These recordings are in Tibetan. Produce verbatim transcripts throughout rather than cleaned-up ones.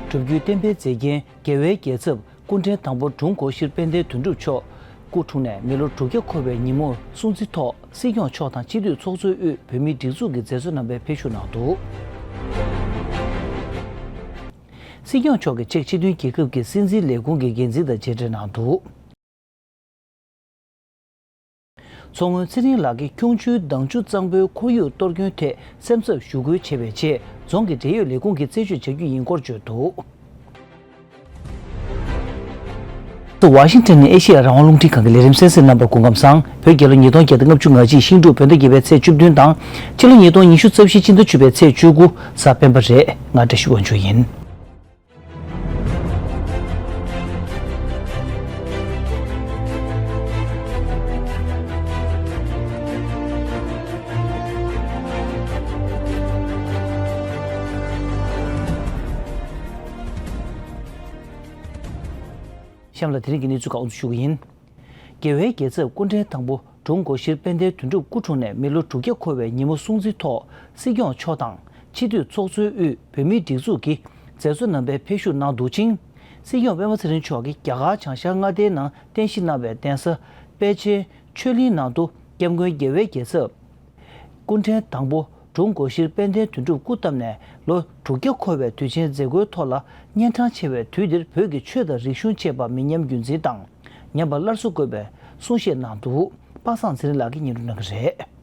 སྒྲུབ་བརྒྱུད་བསྟན་པའི་མཛེས་རྒྱན་རྒྱལ་བའི་རྒྱལ་ཚབ་སྐུ་ཕྲེང་དང་པོ་དྲུང་འགོ་ཤྲི་དཔལ་ལྡན་དོན་གྲུབ་མཆོག་སྐུ་འཁྲུངས་ནས་མི་ལོ་དྲུག་བརྒྱ་འཁོར་བའི་ཉིན་མོར་སྲུང་བརྩིའི་ཐོག་སྲིད་སྐྱོང་མཆོག་དང་སྤྱི་འཐུས་ཚོགས་གཙོས་དབུས་བོད་མིའི་སྒྲིག་འཛུགས་ཀྱི་མཛད་གཙོ་རྣམ་པས་ཕེབས་བཞུགས་གནང་འདུག། སྲིད་སྐྱོང་མཆོག་གིས་ཅེཀ་སྤྱི་མཐུན་རྒྱལ་ཁབ་ཀྱི་སྲིད་འཛིན་ལས་ཁུངས་ཀྱི་འགན་འཛིན་དང་མཇལ་འཕྲད་གནང་འདུག། མཚོ་སྔོན་ཚེ་རིང་ལགས་ཀྱིས་ཁྱུང་མཆུའི་མདངས་ཆུ་གཙང་པོའི་ཁོར་ཡུག་གཏོར་སྐྱོན་ཐད་སེམས་འཚབ་ཞུ་སྐུལ་བྱས་པའི་རྗེས། རྫོང་གི་འབྲེལ་ཡོད་ལས་ཁུངས་ཀྱིས་རྩད་གཅོད་བྱ་རྒྱུ་ཡིན་སྐོར་བརྗོད་འདུག། ཝ་ཤིང་ཊོན་ནས་ཨེ་ཤེ་ཡ་རང་དབང་རླུང་འཕྲིན་ཁང་གི་ལས་རིམ་གསན་གཟིགས་གནང་བར་སྐུ་ཁམས་བཟང་། བོད་རྒྱལ་ལོ་ཉིས་སྟོང་བརྒྱ་དང་ལྔ་བཅུ་ང་གཅིག་ཤིང་འབྲུག་བོད་ཟླ་བརྒྱད་པའི་ཚེས་བཅུ་བདུན་དང་། སྤྱི་ལོ་ཉིས་སྟོང་ཉི་ཤུ་རྩ་བཞི་སྤྱི་ཟླ་བཅུ་པའི་ཚེས་བཅུ་དགུ་གཟའ་སྤེན་པ་རེད། ང་བཀྲ་ཤིས་དབང་ཕྱུག་ཡིན། གཤམ་ལ་དེ་རིང་གི་གནས་ཚུལ་ཁག་དབུ་འཛུགས་ཞུ་གི་ཡིན། རྒྱལ་བའི་རྒྱལ་ཚབ་སྐུ་ཕྲེང་དང་པོ་དྲུང་འགོ་ཤྲི་དཔལ་ལྡན་དོན་གྲུབ་སྐུ་འཁྲུངས་ནས་མི་ལོ་དྲུག་བརྒྱ་འཁོར་བའི་ཉིན་མོ་སྲུང་བརྩིའི་ཐོག་སྲིད་སྐྱོང་མཆོག་དང་སྤྱི་འཐུས་ཚོགས་གཙོའི་དབུས་བོད་མིའི་སྒྲིག་འཛུགས་ཀྱི་མཛད་གཙོ་རྣམ་པས་ཕེབས་བཞུགས་གནང་འདུག་ཅིང་། སྲིད་སྐྱོང་སྤེན་པ་ཚེ་རིང་མཆོག་གིས་རྒྱ་གར་བྱང་ཤར་མངའ་སྡེའི་ནང་རྟེན་གཞི་གནང་བའི་གདན་ས་དཔལ་ཆེན་ཆོས་གླིང་ནང་དུ་སྐྱབས་མགོན་རྒྱལ་བའི་རྒྱལ་ཚབ་སྐུ་ཕྲེང་དང་པོ་དྲུང་འགོ་ཤྲི་དཔལ་ལྡན་དོན་གྲུབ་སྐུ་བལྟམས་ནས་ལོ་དྲུག་བརྒྱ་འཁོར་བའི་དུས་ཆེན་མཛད་སྒོའི་ཐོག་ལ། གཉན་འཕྲང་ཆེ་བའི་དུས་འདིར་བོད་ཀྱི་ཆོས་དང་རིག་གཞུང་བཅས་པ་མི་ཉམས་རྒྱུན་འཛིན་དང་། ཉམས་པ་སླར་གསོ་དགོས་པའི་གསུང་བཤད་གནང་འདུག། པ་སངས་ཚེ་རིང་ལགས་ཀྱིས་སྙན་སྒྲོན་གནང་གི་རེད།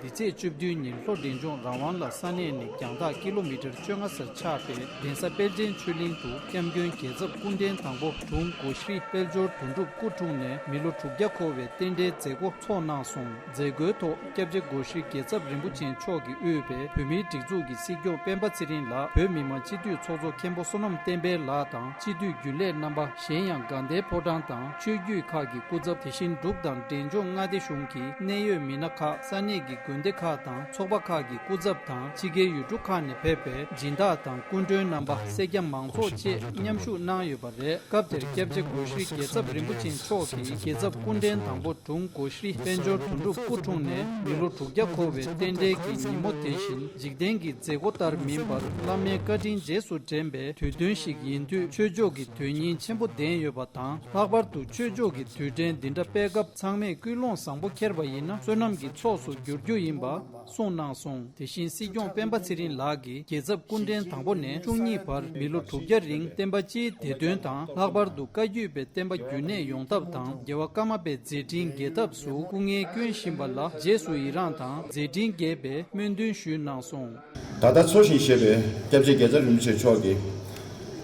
འདི་ཚེས་བཅུ་བདུན་ཉིན་ལྷོ་འབྲས་ལྗོངས་རང་དབང་ལ་ས་གནས་ནས་རྒྱང་ཐག་ཀི་ལོ་མི་ཊར་བཅོ་ལྔ་སར་ཆགས་པའི་གདན་ས་དཔལ་ཆེན་ཆོས་གླིང་དུ་སྐྱབས་མགོན་རྒྱལ་ཚབ་སྐུ་ཕྲེང་དང་པོ་དྲུང་འགོ་ཤྲི་དཔལ་འབྱོར་དོན་གྲུབ་སྐུ་འཁྲུངས་ནས་མི་ལོ་དྲུག་བརྒྱ་འཁོར་བའི་རྟེན་འབྲེལ་མཛད་སྒོ་ཚོགས་གནང་སོང་། མཛད་སྒོའི་ཐོག་སྐྱབས་རྗེ་སྒོ་ཤྲི་རྒྱལ་ཚབ་རིན་པོ་ཆེ་མཆོག་གིས་དབུས་པའི་བོད་མིའི་སྒྲིག་འཛུགས་ཀྱི་སྲིད་སྐྱོང་སྤེན་པ་ཚེ་རིང་ལགས་བོད་མི་མང་སྤྱི་འཐུས་ཚོགས་གཙོ་མཁན་པོ་བསོད་ནམས་བསྟན་འཕེལ་ལགས་དང་སྤྱི་འཐུས་རྒྱུན་ལས་རྣམ་པ། གཞན་ཡང་དགའ་ལྡན་ཕོ་བྲང་དང་ཆོས་བརྒྱུད་ཁག་གི་སྐུ་ཚབ། དེ་བཞིན་འབྲུག་དང་འབྲས་ལྗོངས་མངའ་སྡེ་གཞུང་གི་གནད་ཡོད་མི་སྣ་ཁག་ས་གནས་ཀྱི་དགོན་སྡེ་ཁག་དང་ཚོགས་པ་ཁག་གི་སྐུ་ཚབ་དང་ཕྱི་རྒྱལ་ཡུལ་གྲུ་ཁག་ནས་ཕེབས་པའི་སྦྱིན་བདག་དང་སྐུ་མགྲོན་རྣམ་པ། སེར་སྐྱ་མང་ཚོགས་བཅས་མཉམ་ཞུགས་གནང་ཡོད་པ་རེད། སྐབས་དེར་སྐྱབས་རྗེ་སྒོ་ཤྲི་རྒྱལ་ཚབ་རིན་པོ་ཆེ་མཆོག་གིས་རྒྱལ་ཚབ་སྐུ་ཕྲེང་དང་པོ་དྲུང་འགོ་ཤྲི་དཔལ་འབྱོར་དོན་གྲུབ་སྐུ་འཁྲུངས་ནས་མི་ལོ་དྲུག་བརྒྱ་འཁོར་བའི་རྟེན་འབྲེལ་གྱི་ཉིན་མོ་དེ་བཞིན་འཇིག་རྟེན་གྱི་མཛད་སྒོ་ལྟར་མིན་པར་བླ་མའི་བཀའ་དྲིན་རྗེས་སུ་དྲན་པའི་དུས་སྟོན་ཞིག་ཡིན་དུས་ཆོས་ཕྱོགས་ཀྱི་དོན་སྙིང་ཆེན་པོ་ལྡན་ཡོད་པ་དང་། ལྷག་པར་དུ་ཆོས་ཕྱོགས་ཀྱི་དུས་དྲན་འདི་འདྲ་སྤེལ་སྐབས་ཚང་མས་ཀུན་སློང་བཟང་པོ་འཁྱེར་བ་ཡིན་ན་བསོད་ནམས་ཀྱི་ཚོགས་སུ་འགྱུར་རྒྱུ་ཡིན་པ། གསུངས་གནང་སོང་། དེ་བཞིན་སྲིད་སྐྱོང་སྤེན་པ་ཚེ་རིང་ལགས་ཀྱིས་རྒྱལ་ཚབ་སྐུ་ཕྲེང་དང་པོ་ནས་བཅུ་གཉིས་བར་མི་ལོ་དྲུག་བརྒྱ་རིང་བསྟན་པ་སྤྱིའི་བདེ་དོན་དང་། ལྷག་པར་དུ་བཀའ་བརྒྱུད་པའི་བསྟན་པ་རྒྱུན་གནས་ཡོང་ཐབས་དང་། རྒྱལ་བ་ཀརྨ་པའི་མཛད་འཕྲིན་རྒྱས་ཐབས་སུ་སྐུ་ངལ་བསྐྱོན་བཞིན་པ་ལ་རྗེས་སུ་ཡི་རངས་དང་མཛད་འཕྲིན་རྒྱས་པའི་སྨོན་འདུན་ཞུས་གནང་སོང་། ད་ལྟ་འཚོ་ཞིང་གཞེས་པའི་སྐྱབས་རྗེ་རྒྱལ་ཚབ་རིན་པོ་ཆེ་མཆོག་གིས་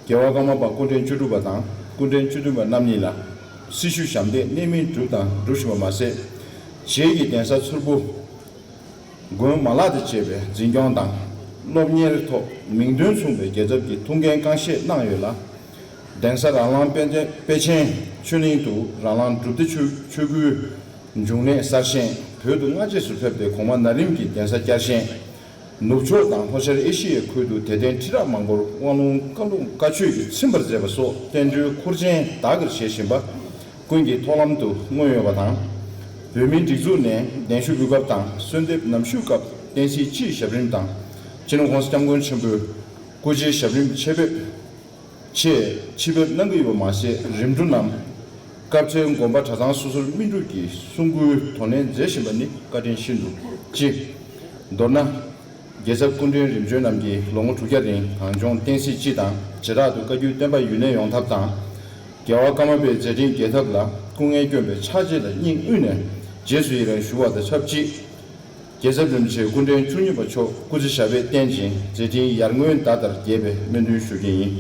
རྒྱལ་བ་ཀརྨ་པ་སྐུ་ཕྲེང་བཅུ་དྲུག་པ་དང་སྐུ་ཕྲེང་བཅུ་བདུན་པ་རྣམ་གཉིས་ལ་སྲི་ཞུ་ཞབས་འདེགས་གནད་སྨིན་བསྒྲུབས་དང་སྒྲུབ་བཞིན་པ་མ་ཟད། རྗེས་ཀྱི་གདན་ས་མཚུར་ཕུ། དགོན་མ་ལག་དང་བཅས་པའི་འཛིན་སྐྱོང་དང་སློབ་གཉེར་ཐོག་མིང་དོན་མཚུངས་པའི་རྒྱལ་ཚབ་ཀྱི་ཐུགས་འགན་རྐང་བཞེས་གནང་ཡོད་ལ། གདན་ས་རང་ལམ་དཔལ་ཆེན་དཔལ་ཆེན་ཆོས་གླིང་དུ་རང་ལམ་སྒྲུབ་སྡེ་ཆོས་ཆོས་སྐུའི་འབྱུང་གནས་གསར་བཞེངས། བོད་དུ་སྔ་རྗེས་སུ་ཕེབས་ཏེ་གོང་མ་ན་རིམ་གྱི་གདན་ས་བསྐྱར་བཞེངས། ནུབ་ཕྱོགས་དང་ལྷོ་ཤར་ཨེ་ཤི་ཡའི་ཁུལ་དུ་དད་ལྡན་ཁྲི་ཕྲག་མང་པོར་དབང་ལུང་བཀའ་ལུང་བཀའ་ཆོས་ཀྱིས་ཚིམ་པར་མཛད་པ་སོགས་བསྟན་འགྲོའི་ཁུར་ཆེན་བདག་གིར་བཞེས་བཞིན་པ། ཀུན་གྱི་ཐུགས་ལམ་དུ་མངོན་ཡོད་པ་དང་། བོད་མིའི་སྒྲིག་འཛུགས་ནས་གདན་ཞུ་འབུལ་སྐབས་དང་གསོལ་འདེབས་ནམ་ཞུའི་སྐབས་བསྟན་སྲིད་སྤྱིའི་ཞབས་རིམ་དང་། སྤྱི་ནོར་༸གོང་ས་༸སྐྱབས་མགོན་ཆེན་པོའི་སྐུ་ཕྱྭའི་ཞབས་རིམ་ཆེད་ཕེབས་ཆེད་ཆེད་ཕེབས་གནང་གི་ཡོད་པ་མ་ཟད། རིམ་གྲོ་ནམ་སྐབས་འཚོལ་དགོན་པ་གྲྭ་ཚང་སོ་སོར་སྨིན་སྒྲུབ་ཀྱི་གསུང་སྐུའི་དོ་ནན་མཛད་བཞིན་པ་ནི་བཀའ་དྲིན་ཤིན་ཏུ་ཆེ། མདོར་ན། རྒྱལ་ཚབ་སྐུ་ཕྲེང་རིམ་བྱོན་རྣམས་ཀྱིས་ལོ་ངོ་དྲུག་བརྒྱ་རིང་གངས་ལྗོངས་བསྟན་སྲིད་སྤྱི་དང་བྱེ་བྲག་ཏུ་བཀའ་བརྒྱུད་བསྟན་པ་ཡུན་གནས་ཡོང་ཐབས་དང་། རྒྱལ་བ་ཀརྨ་པའི་མཛད་འཕྲིན་རྒྱས་ཐབས་ལ་སྐུ་ངལ་བསྐྱོན་པའི་ཕྱག་རྗེས་ལ་སྙིང་དབུས་ནས་རྗེས་སུ་ཡི་རང་ཞུ་བ་དང་ཆབས་ཅིག། རྒྱལ་ཚབ་རིན་པོ་ཆེ་སྐུ་ཕྲེང་བཅུ་གཉིས་པ་མཆོག་སྐུ་ཚེ་ཞབས་པད་བརྟན་ཅིང་མཛད་འཕྲིན་ཡར་ངོའི་ཟླ་ལྟར་རྒྱས་པའི་སྨོན་འདུན་ཞུ་རྒྱུ་ཡིན།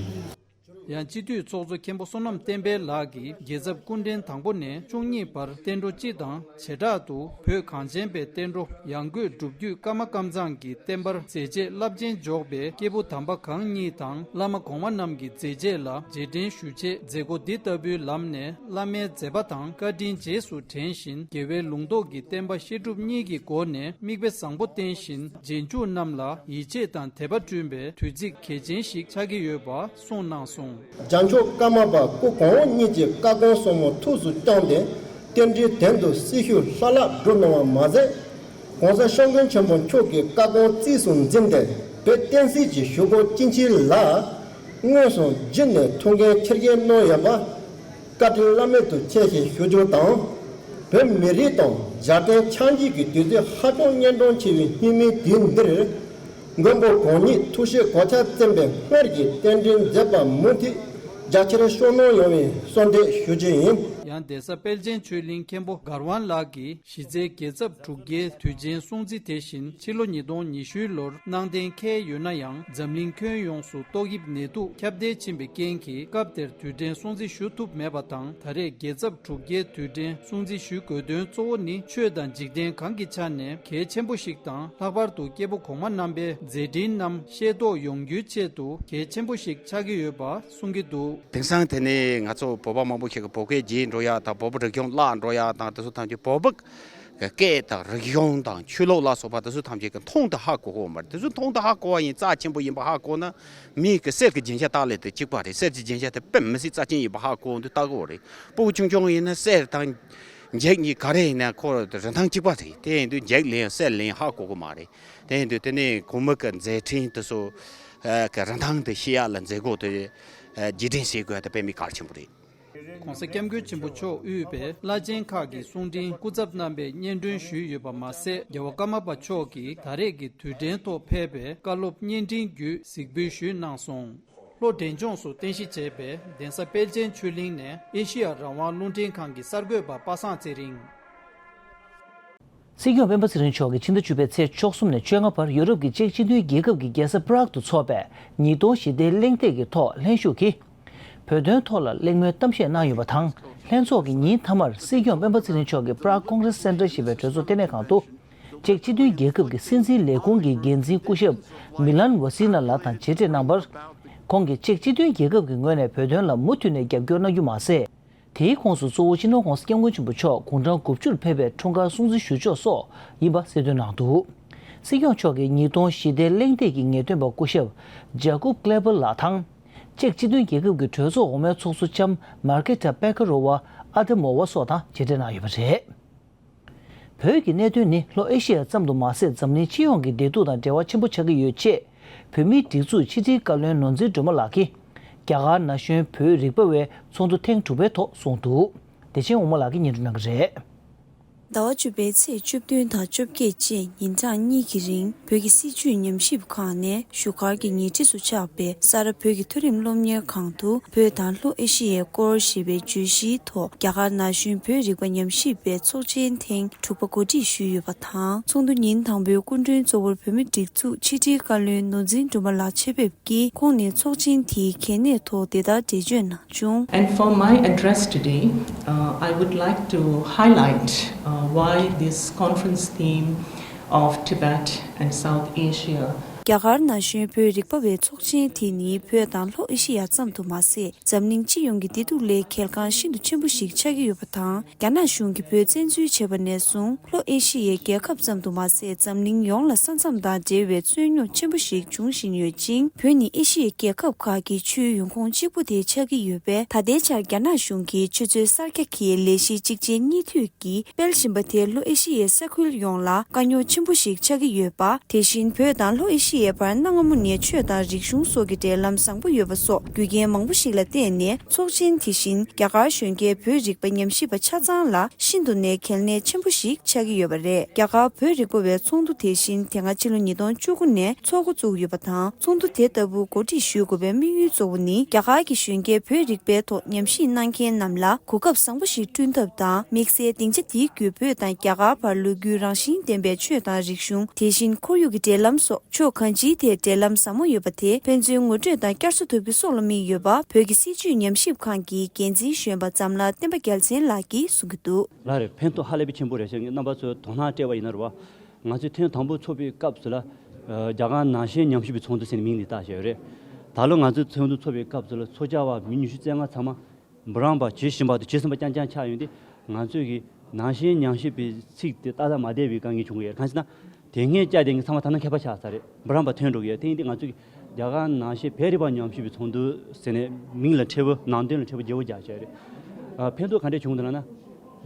ཡང་སྤྱི་འཐུས་ཚོགས་གཙོ་མཁན་པོ་བསོད་ནམས་བསྟན་འཕེལ་ལགས་ཀྱིས་རྒྱལ་ཚབ་སྐུ་ཕྲེང་དང་པོ་ནས་བཅུ་གཉིས་བར་བསྟན་འགྲོ་སྤྱི་དང་བྱེ་བྲག་ཏུ་བོད་གངས་ཅན་པའི་བསྟན་འགྲོ་ཡང་སྒོས་སྒྲུབ་བརྒྱུད་ཀརྨ་ཀམ་ཚང་གི་བསྟན་པར་མཛད་རྗེས་རླབས་ཆེན་འཇོག་པའི་སྐྱེས་བུ་དམ་པ་གང་ཉིད་དང་བླ་མ་གོང་མ་རྣམས་ཀྱི་མཛད་རྗེས་ལ་རྗེས་དྲན་ཞུ་ཆེད་མཛད་སྒོ་འདི་ལྟ་བུའི་ལམ་ནས་བླ་མའི་མཛད་པ་དང་བཀའ་དྲིན་རྗེས་སུ་དྲན་བཞིན་རྒྱལ་བའི་ལུང་རྟོགས་ཀྱི་བསྟན་པ་བཤད་སྒྲུབ་གཉིས་ཀྱི་སྒོ་ནས་མིག་དཔེ་བཟང་པོ་བསྟན་བཞིན་རྗེས་འཇུག་རྣམས་ལ་ཡིད་ཆེས་དང་དད་པ་བསྐྲུན་པའི་དུས་ཚིགས་གལ་ཆེན་ཞིག་ཆགས་ཀྱི་ཡོད་པ། གསུངས་གནང་སོང་། རྒྱལ་མཆོག་ཀརྨ་པ་སྐུ་གོང་འོག་གཉིས་ཀྱི་བཀའ་དགོངས་གསུང་མོ་ཐུགས་སུ་བསྐྱངས་ཏེ་རྟེན་འབྲེལ་དོན་དུ་སྲི་ཞུ་ལྷ་ལྷ་སྒྲུབ་གནང་བ་མ་ཟད། ༸གོང་ས་༸སྐྱབས་མགོན་ཆེན་པོ་མཆོག་གི་བཀའ་དགོངས་གཙིགས་སུ་འཛིན་ཏེ་བོད་བསྟན་སྲིད་ཀྱི་ཞུ་སྒོ་ཅི་མཆིས་ལ་ སྔོན་སོང་རྒྱུ་ནས་ཐུགས་འགན་འཁྱེར་འགན་གནང་ཡོད་པ་བཀའ་དྲིན་བླ་མེད་དུ་ཆེ་ཞེས་ཞུ་རྒྱུ་དང་། བོད་མི་རིགས་དང་། རྒྱལ་བསྟན་ཆགས་འཇིག་གི་དུས་ཚོད་ཧ་ཅང་གཉན་འཕྲང་ཆེ་བའི་སྙིགས་མའི་དུས་འདིར། མགོན་པོ་གང་ཉིད་ཐུགས་བཞེད་གོ་ཆ་བཙེམས་པའི་སྔར་གྱི་རྟེན་འབྲེལ་མཛད་པ་མུ་མཐུད་རྒྱ་ཆེར་ཤོག་གནང་ཡོང་བའི་གསོལ་འདེབས་ཞུ་རྒྱུ་ཡིན། ཡང་གདན་ས་དཔལ་ཆེན་ཆོས་གླིང་མཁན་པོ་མགར་དབང་ལགས་ཀྱིས་གཞི་རྩའི་རྒྱལ་ཚབ་དྲུག་བརྒྱའི་དུས་ཆེན་སྲུང་བརྩི་དེ་བཞིན་ཕྱི་ལོ་ཉིས་སྟོང་ཉི་ཤུའི་ལོར་གནང་གཏན་འཁེལ་ཡོད་ན་ཡང་། འཛམ་གླིང་ཁྱོན་ཡོངས་སུ་ཏོག་དབྱིབས་ནད་དུག་ཁྱབ་གདལ་ཕྱིན་པའི་རྐྱེན་གྱིས་སྐབས་དེར་དུས་དྲན་སྲུང་བརྩི་ཞུ་ཐུབ་མེད་པ་དང་། ད་རེས་རྒྱལ་ཚབ་དྲུག་བརྒྱའི་དུས་དྲན་སྲུང་བརྩི་ཞུ་དགོས་དོན་གཙོ་བོ་ནི་ཆོས་དང་འཇིག་རྟེན་གང་གི་ཆ་ནས་གལ་ཆེན་པོ་ཞིག་དང་། ལྷག་པར་དུ་སྐྱེས་བུ་གོང་མ་རྣམ་པའི་མཛད་འཕྲིན་རྣམས་ཤེས་རྟོགས་ཡོང་རྒྱུའི་ཆེད་དུ་གལ་ཆེན་པོ་ཞིག་ཆགས་ཀྱི་ཡོད་པ་གསུང་གི་འདུག། དེང་སང་དེ་ནས་ང་ཚོ་བོད་པ་མང་པོ་ཞིག་གིས་བོད་སྐད་བརྗེད་འགྲོ་ཡག་དང་། བོད་པའི་རིག་གཞུང་བརླག་འགྲོ་ཡག་དང་། དེ་ཚོ་ཐམས་ཅད་བོད་པའི་སྐད་དང་རིག་གཞུང་དང་ཆོས་ལུགས་ལ་སོགས་པ་དེ་ཚོ་ཐམས་ཅད་ཀྱི་མཐོང་དུ་ཧ་གོ་གོ་མ་རེད། དེ་ཚོ་མཐོང་དུ་ཧ་གོ་བ་ཡིན་རྩ་ཆེན་པོ་ཡིན་པ་ཧ་གོ་ན། མིའི་གི་གསེར་གྱི་རྒྱན་ཆ་བཏགས་ལེ་དེ་གཅིག་པ་རེད། གསེར་གྱི་རྒྱན་ཆ་དེ་དཔེ་མི་སྲིད་རྩ་ཆེན་ཡིན་པ་ཧ་གོ་འདུག། ལྟ་གོ་རེད། སྤུ་གུ་ཆུང་ཆུང་ཡིན་ན་གསེར་དང་འགྱིག་གཉིས་ག་རེ་ཡིན་ན་ཁོ་རིན་ཐང་གཅིག་པ་རེད། དེ་ཡིན་དུས་འགྱིག་ལེན་གསེར་ལེན་ཧ་གོ་གི་མ་རེད། དེ་ཡིན་དུས་དེ་ནས་གོང་མ་གི་མཛད་འཕྲིན་དེ་ཚོ་གི་རིན་ཐང་དེ་ཤེས་ཡག་ལ་མཛད་སྒོ་དེ་རྗེས་དྲན་བྱེད་དགོས་ཡག་དེ་དཔེ་མི་གལ་ཆེན་པོ་རེད། ༸གོང་ས་༸སྐྱབས་མགོན་ཆེན་པོ་མཆོག་དབུས་པའི་བླ་ཆེན་ཁག་གི་གསུང་འཕྲིན་སྐུ་ཚབ་རྣམ་པས་སྙན་སྒྲོན་ཞུས་ཡོད་པ་མ་ཟད། རྒྱལ་བ་ཀརྨ་པ་མཆོག་གིས་ད་རེས་ཀྱི་དུས་དྲན་ཐོག་ཕེབས་པའི་བཀའ་སློབ་བརྙན་འཕྲིན་བརྒྱུད་གཟིགས་འབུལ་ཞུས་གནང་སོང་། ལྷོ་འབྲས་ལྗོངས་སུ་རྟེན་གཞི་བྱས་པའི་གདན་ས་དཔལ་ཆེན་ཆོས་གླིང་ནས་ཨེ་ཤེ་ཡ་རང་དབང་རླུང་འཕྲིན་ཁང་གི་གསར་འགོད་པ་པ་སངས་ཚེ་རིང་། སྲིད་སྐྱོང་སྤེན་པ་ཚེ་རིང་མཆོག་གིས་ཕྱི་ཟླ་བཅུ་པའི་ཚེས་བཅུ་གསུམ་ནས་བཅོ་ལྔ་བར་ཡུ་རོབ་ཀྱི་ཅེཀ་སྤྱི་མཐུན་རྒྱལ་ཁབ་ཀྱི་རྒྱལ་ས་པ་རག་ཏུ་འཚོགས་པའི་ཉིས་སྟོང་ཞི་བདེའི་གླེང་སྟེགས་ཀྱི་ཐོག་ལྷན་ཞུགས་ཀྱིས། བོད་དོན་ཐོག་ལ་གླེང་མོལ་གཏམ་བཤད་གནང་ཡོད་པ་དང་། ལྷན་ཚོགས་ཀྱི་ཉིན་མཐའ་མར་སྲིད་སྐྱོང་སྤེན་པ་ཚེ་རིང་མཆོག་གིས་པ་རག་ཀོང་གྷི་རེ་སི་སེན་ཊར་ཞེས་པའི་གྲོས་ཚོགས་ལྟེ་གནས་ཁང་དུ། ཅེཀ་སྤྱི་མཐུན་རྒྱལ་ཁབ་ཀྱི་སྲིད་འཛིན་ལས་ཁུངས་ཀྱི་འགན་འཛིན་སྐུ་ཞབས་མི་ལན་ཝ་སི་ན་ལགས་དང་མཇལ་འཕྲད་གནང་བར། ཁོང་གིས་ཅེཀ་སྤྱི་མཐུན་རྒྱལ་ཁབ་ཀྱི་ངོས་ནས་བོད་དོན་ལ་མུ་མཐུད་ནས་རྒྱབ་སྐྱོར་གནང་རྒྱུ་མ་ཟད། དེའི་ཁོངས་སུ་གཙོ་བོ་སྤྱི་ནོར་༸གོང་ས་༸སྐྱབས་མགོན་ཆེན་པོ་མཆོག་དགུང་གྲངས་དགུ་བཅུར་ཕེབས་པའི་འཁྲུངས་སྐར་སྲུང་བརྩི་ཞུ་ཕྱོགས་སོགས་ཡིན་པ་གསལ་སྟོན་གནང་འདུག། སྲིད་སྐྱོང་མཆོག་གིས་ཉིས་སྟོང་ཞི་བདེའི་གླེང་སྟེགས་ཀྱི་ངེས་སྟོན་པ་སྐུ་ཞབས་ཇ་ཀུབ་ཀླེ་པར་ལགས་དང་། ཅེཀ་སྤྱི་མཐུན་རྒྱལ་ཁབ་ཀྱི་གྲོས་ཚོགས་འོག་མའི་ཚོགས་གཙོ་ལྕམ་མར་ཀེ་ཊ་པེ་ཀ་རོ་ཝ་ཨ་ཏི་མོ་ཝ་སོགས་དང་མཇལ་འཕྲད་གནང་ཡོད་པ་རེད། བོད་ཀྱི་གནད་དོན་ནི་ལྷོ་ཨེ་ཤེ་ཡ་ཙམ་དུ་མ་ཟད། འཛམ་གླིང་སྤྱི་ཡོངས་ཀྱི་བདེ་སྡུག་དང་འབྲེལ་བ་ཆེན་པོ་ཆགས་ཀྱི་ཡོད་ཅེས། བོད་མིའི་སྒྲིག་འཛུགས་ཕྱི་དྲིལ་བཀའ་བློན་ནོར་འཛིན་སྒྲོལ་མ་ལགས་ཀྱིས། རྒྱ་གར་ན་གཞོན་བོད་རིག་པ་བའི་ཚོགས་འདུ་ཐེངས་དྲུག་པའི་ཐོག་གསུངས་འདུག། བདེ་ཆེན་དབང་མོ་ལགས་ཀྱིས་སྙན་སྒྲོན་གནང་གི་རེད། ཟླ་བ་བཅུ་པའི་ཚེས་བཅུ་བདུན་དང་བཅོ་བརྒྱད་བཅས་ཉིན་གྲངས་གཉིས་ཀྱི་རིང་བོད་ཀྱི་སྲིད་བྱུས་ཉམས་ཞིབ་ཁང་ནས་བཞུགས་སྒར་གྱི་ཉེ་འཁྲིས་སུ་ཆགས་པའི་ས་རཱ་བོད་ཀྱི་མཐོ་རིམ་སློབ་གཉེར་ཁང་དུ་བོད་དང་ལྷོ་ཨེ་ཤི་ཡའི་སྐོར་ཞེས་པའི་བརྗོད་གཞིའི་ཐོག་རྒྱ་གར་ན་གཞོན་བོད་རིག་པ་ཉམས་ཞིབ་པའི་ཚོགས་ཆེན་ཐེངས་དྲུག་པ་གོ་སྒྲིག་ཞུས་ཡོད་པ་དང་། ཚོགས་འདུ་ཉིན་དང་པོའི་སྐུ་མགྲོན་གཙོ་བོར་བོད་མིའི་སྒྲིག་འཛུགས་ཕྱི་དྲིལ་བཀའ་བློན་ནོར་འཛིན་སྒྲོལ་མ་ལགས་ཆེད་ཕེབས་ཀྱིས། ཁོང་ནས་ཚོགས་ཆེན་དེའི་གལ་གནད་ཐོག་དེ་ལྟར་འགྲེལ་བརྗོད་གནང་བྱུང་། And for my address today, uh, I would like to highlight, uh, why this conference theme of Tibet and South Asia. རྒྱ་གར་ན་གཞོན་བོད་རིག་པ་བའི་ཚོགས་ཆེན་དེ་ནི་བོད་དང་ལྷོ་ཨེ་ཤི་ཡ་ཙམ་དུ་མ་ཟད། འཛམ་གླིང་སྤྱི་ཡོངས་ཀྱི་བདེ་སྡུག་ལ་གལ་འགངས་ཤིན་ཏུ་ཆེན་པོ་ཞིག་ཆགས་ཀྱི་ཡོད་པ་དང་། རྒྱ་ནག་གཞུང་གིས་བོད་བཙན་འཛུལ་བྱས་པ་ནས་བཟུང་། ལྷོ་ཨེ་ཤི་ཡའི་རྒྱལ་ཁབ་ཙམ་དུ་མ་ཟད། འཛམ་གླིང་ཡོངས་ལ་ས་མཚམས་དང་འབྲེལ་བའི་རྩོད་རྙོག་ཆེན་པོ་ཞིག་འབྱུང་བཞིན་ཡོད་ཅིང་། བོད་ནི་ཨེ་ཤི་ཡའི་རྒྱལ་ཁབ་ཁག་གི་ཆུའི་ཡོང་ཁུངས་གཅིག་པུ་དེ་ཆགས་ཀྱི་ཡོད་པས། ད་ལྟའི་ཆར་རྒྱ་ནག་གཞུང་གིས་ཆུ་མཛོད་གསར་རྒྱག་གི་ལས་གཞི་གཅིག་ཅན་གཉིས་མཐུད་ཀྱིས་སྤེལ་བཞིན་པ་དེས་ལྷོ་ཨེ་ཤི་ཡའི་ས་ཁུལ་ཡོངས་ལ་དཀའ་རྙོག་ཆེན་པོ་ཞིག་ཆགས་ཀྱི་ཡོད་པ། དེ་བཞིན་བོད་དང་ལྷོ་ཨེ་ཤི་ཡའི་བར་གནའ་སྔ་མོ་ནས་ཆོས་དང་རིག་གཞུང་སོགས་ཀྱི་འབྲེལ་ལམ་བཟང་པོ་ཡོད་པ་སོགས་རྒྱུ་རྐྱེན་མང་པོ་ཞིག་ལ་བརྟེན་ནས། ཚོགས་ཆེན་དེ་བཞིན་རྒྱ་གར་གཞོན་སྐྱེས་བོད་རིག་པ་ཉམས་ཞིབ་པ་ཆ་ཚང་ལ་ཤིན་ཏུ་ནས་གལ་གནད་ཆེན་པོ་ཞིག་ཆགས་ཀྱི་ཡོད་པ་རེད། རྒྱ་གར་བོད་རིག་པ་བའི་ཚོགས་འདུ་དེ་བཞིན་དེ་སྔ་ཕྱི་ལོ་ཉིས་སྟོང་བཅུ་དགུ་ནས་འཚོགས་འགོ་བཙུགས་ཡོད་པ་དང་། ཚོགས་འདུ་དེ་ལྟ་བུ་གོ་སྒྲིག་ཞུ་དགོས་པའི་དམིགས་ཡུལ་གཙོ་བོ་ནི། རྒྱ་གར་གྱི་གཞོན་སྐྱེས་བོད་རིག་པའི་ཐོག་ཉམས་ཞིབ་གནང་མཁན་རྣམས་ལ་གོ་སྐབས་བཟང་པོ་ཞིག་བསྐྲུན་ཐབས་དང་། དམིགས་བསལ་སྡིངས་ཆ་དེའི་བརྒྱུད་བོད་དང་རྒྱ་གར་བར་ལོ་རྒྱུས་རང་བཞིན་ལྡན་པའི་ཆོས་དང་རིག་གཞུང་། དེ་བཞིན་ཁོར་ཡུག་གི་འབྲེལ་ལམ་སོགས་ཕྱོགས་གང་ཅིའི་ཐད་འབྲེལ་ལམ་ཟབ་མོ་ཡོད་པ་དེ་ཕན་ཚུན་ངོ་སྤྲོད་དང་བསྐྱར་གསོ་ཐུབ་རྒྱུ་སོགས་ལ་དམིགས་ཡོད་པ། བོད་ཀྱི་སྲིད་བྱུས་ཉམས་ཞིབ་ཁང་གི་འགན་འཛིན་གཞོན་པ་འཛམ་ལྷ་བསྟན་པ་རྒྱལ་མཚན་ལགས་ཀྱིས་གསུང་གི་འདུག། ལགས་རེད། ཕན་ཐོགས་ཧ་ལས་པའི་ཆེན་པོ་རེད་ཤག། ངས་རྣམ་པ་ཚོས་དོ་སྣང་སྤྲད་པ་ཡིན་ན་རེད་བ། ང་ཚོས་ཐེངས་དང་པོ་འཚོགས་པའི་སྐབས་སུ་ལ། ཨ། རྒྱ་གར་ནང་བཞིན་ཉམས་ཞིབ་པའི་ཚོགས་འདུ་ཟེར་ནས་མིང་འདི་བཏགས་བཞག་ཡོད་རེད། ད་ལོ་ང་ཚོས་ཚོགས་འདུ་འཚོགས་པའི་སྐབས་སུ་ལ་ཚོགས་བཅར་བ་མི་ཉི་ཤུ་རྩ་ལྔ་ཚང་མ་འབུམ་རམས་པ་བྱེད་བཞིན་པ་དང་བྱེད་བཞིན་པ་རྐྱང་རྐྱང་ཆགས་ཡོང་དུས། ང་ཚོས་ཀྱི་ནང་བཞིན་ཉམས་ཞིབ་པའི་ཚིག་དེ་ཏག་ཏག་མ་བསྡད་པའི་དཀའ་ངལ་བྱུང་གི་ཡོད་རེད། གང་ཟེར་ན། དེ་སྔའི་བཅར་བསྡད་མཁན་ཚང་མ་ད་ནང་མཁས་པ་ཆགས་ཚར་རེད། འབུམ་རམས་པ་ཐོན་འགྲོ་གི་ཡོད། དེ་ཡིན་དུས་ང་ཚོས་ཀྱི་རྒྱ་གར་ནང་བཞིན་བོད་རིག་པ་ཉམས་ཞིབ་པའི་ཚོགས་འདུ་ཟེར་ནས་མིང་ལ་འཕྲལ་བུ་ནང་དོན་ལ་འཕྲལ་བུ་བརྗེ་བོ་རྒྱག་བྱས་རེད། ཨ། ཕན་ཐོགས་ག་འདྲས་བྱུང་འདུག་ལབ་ན།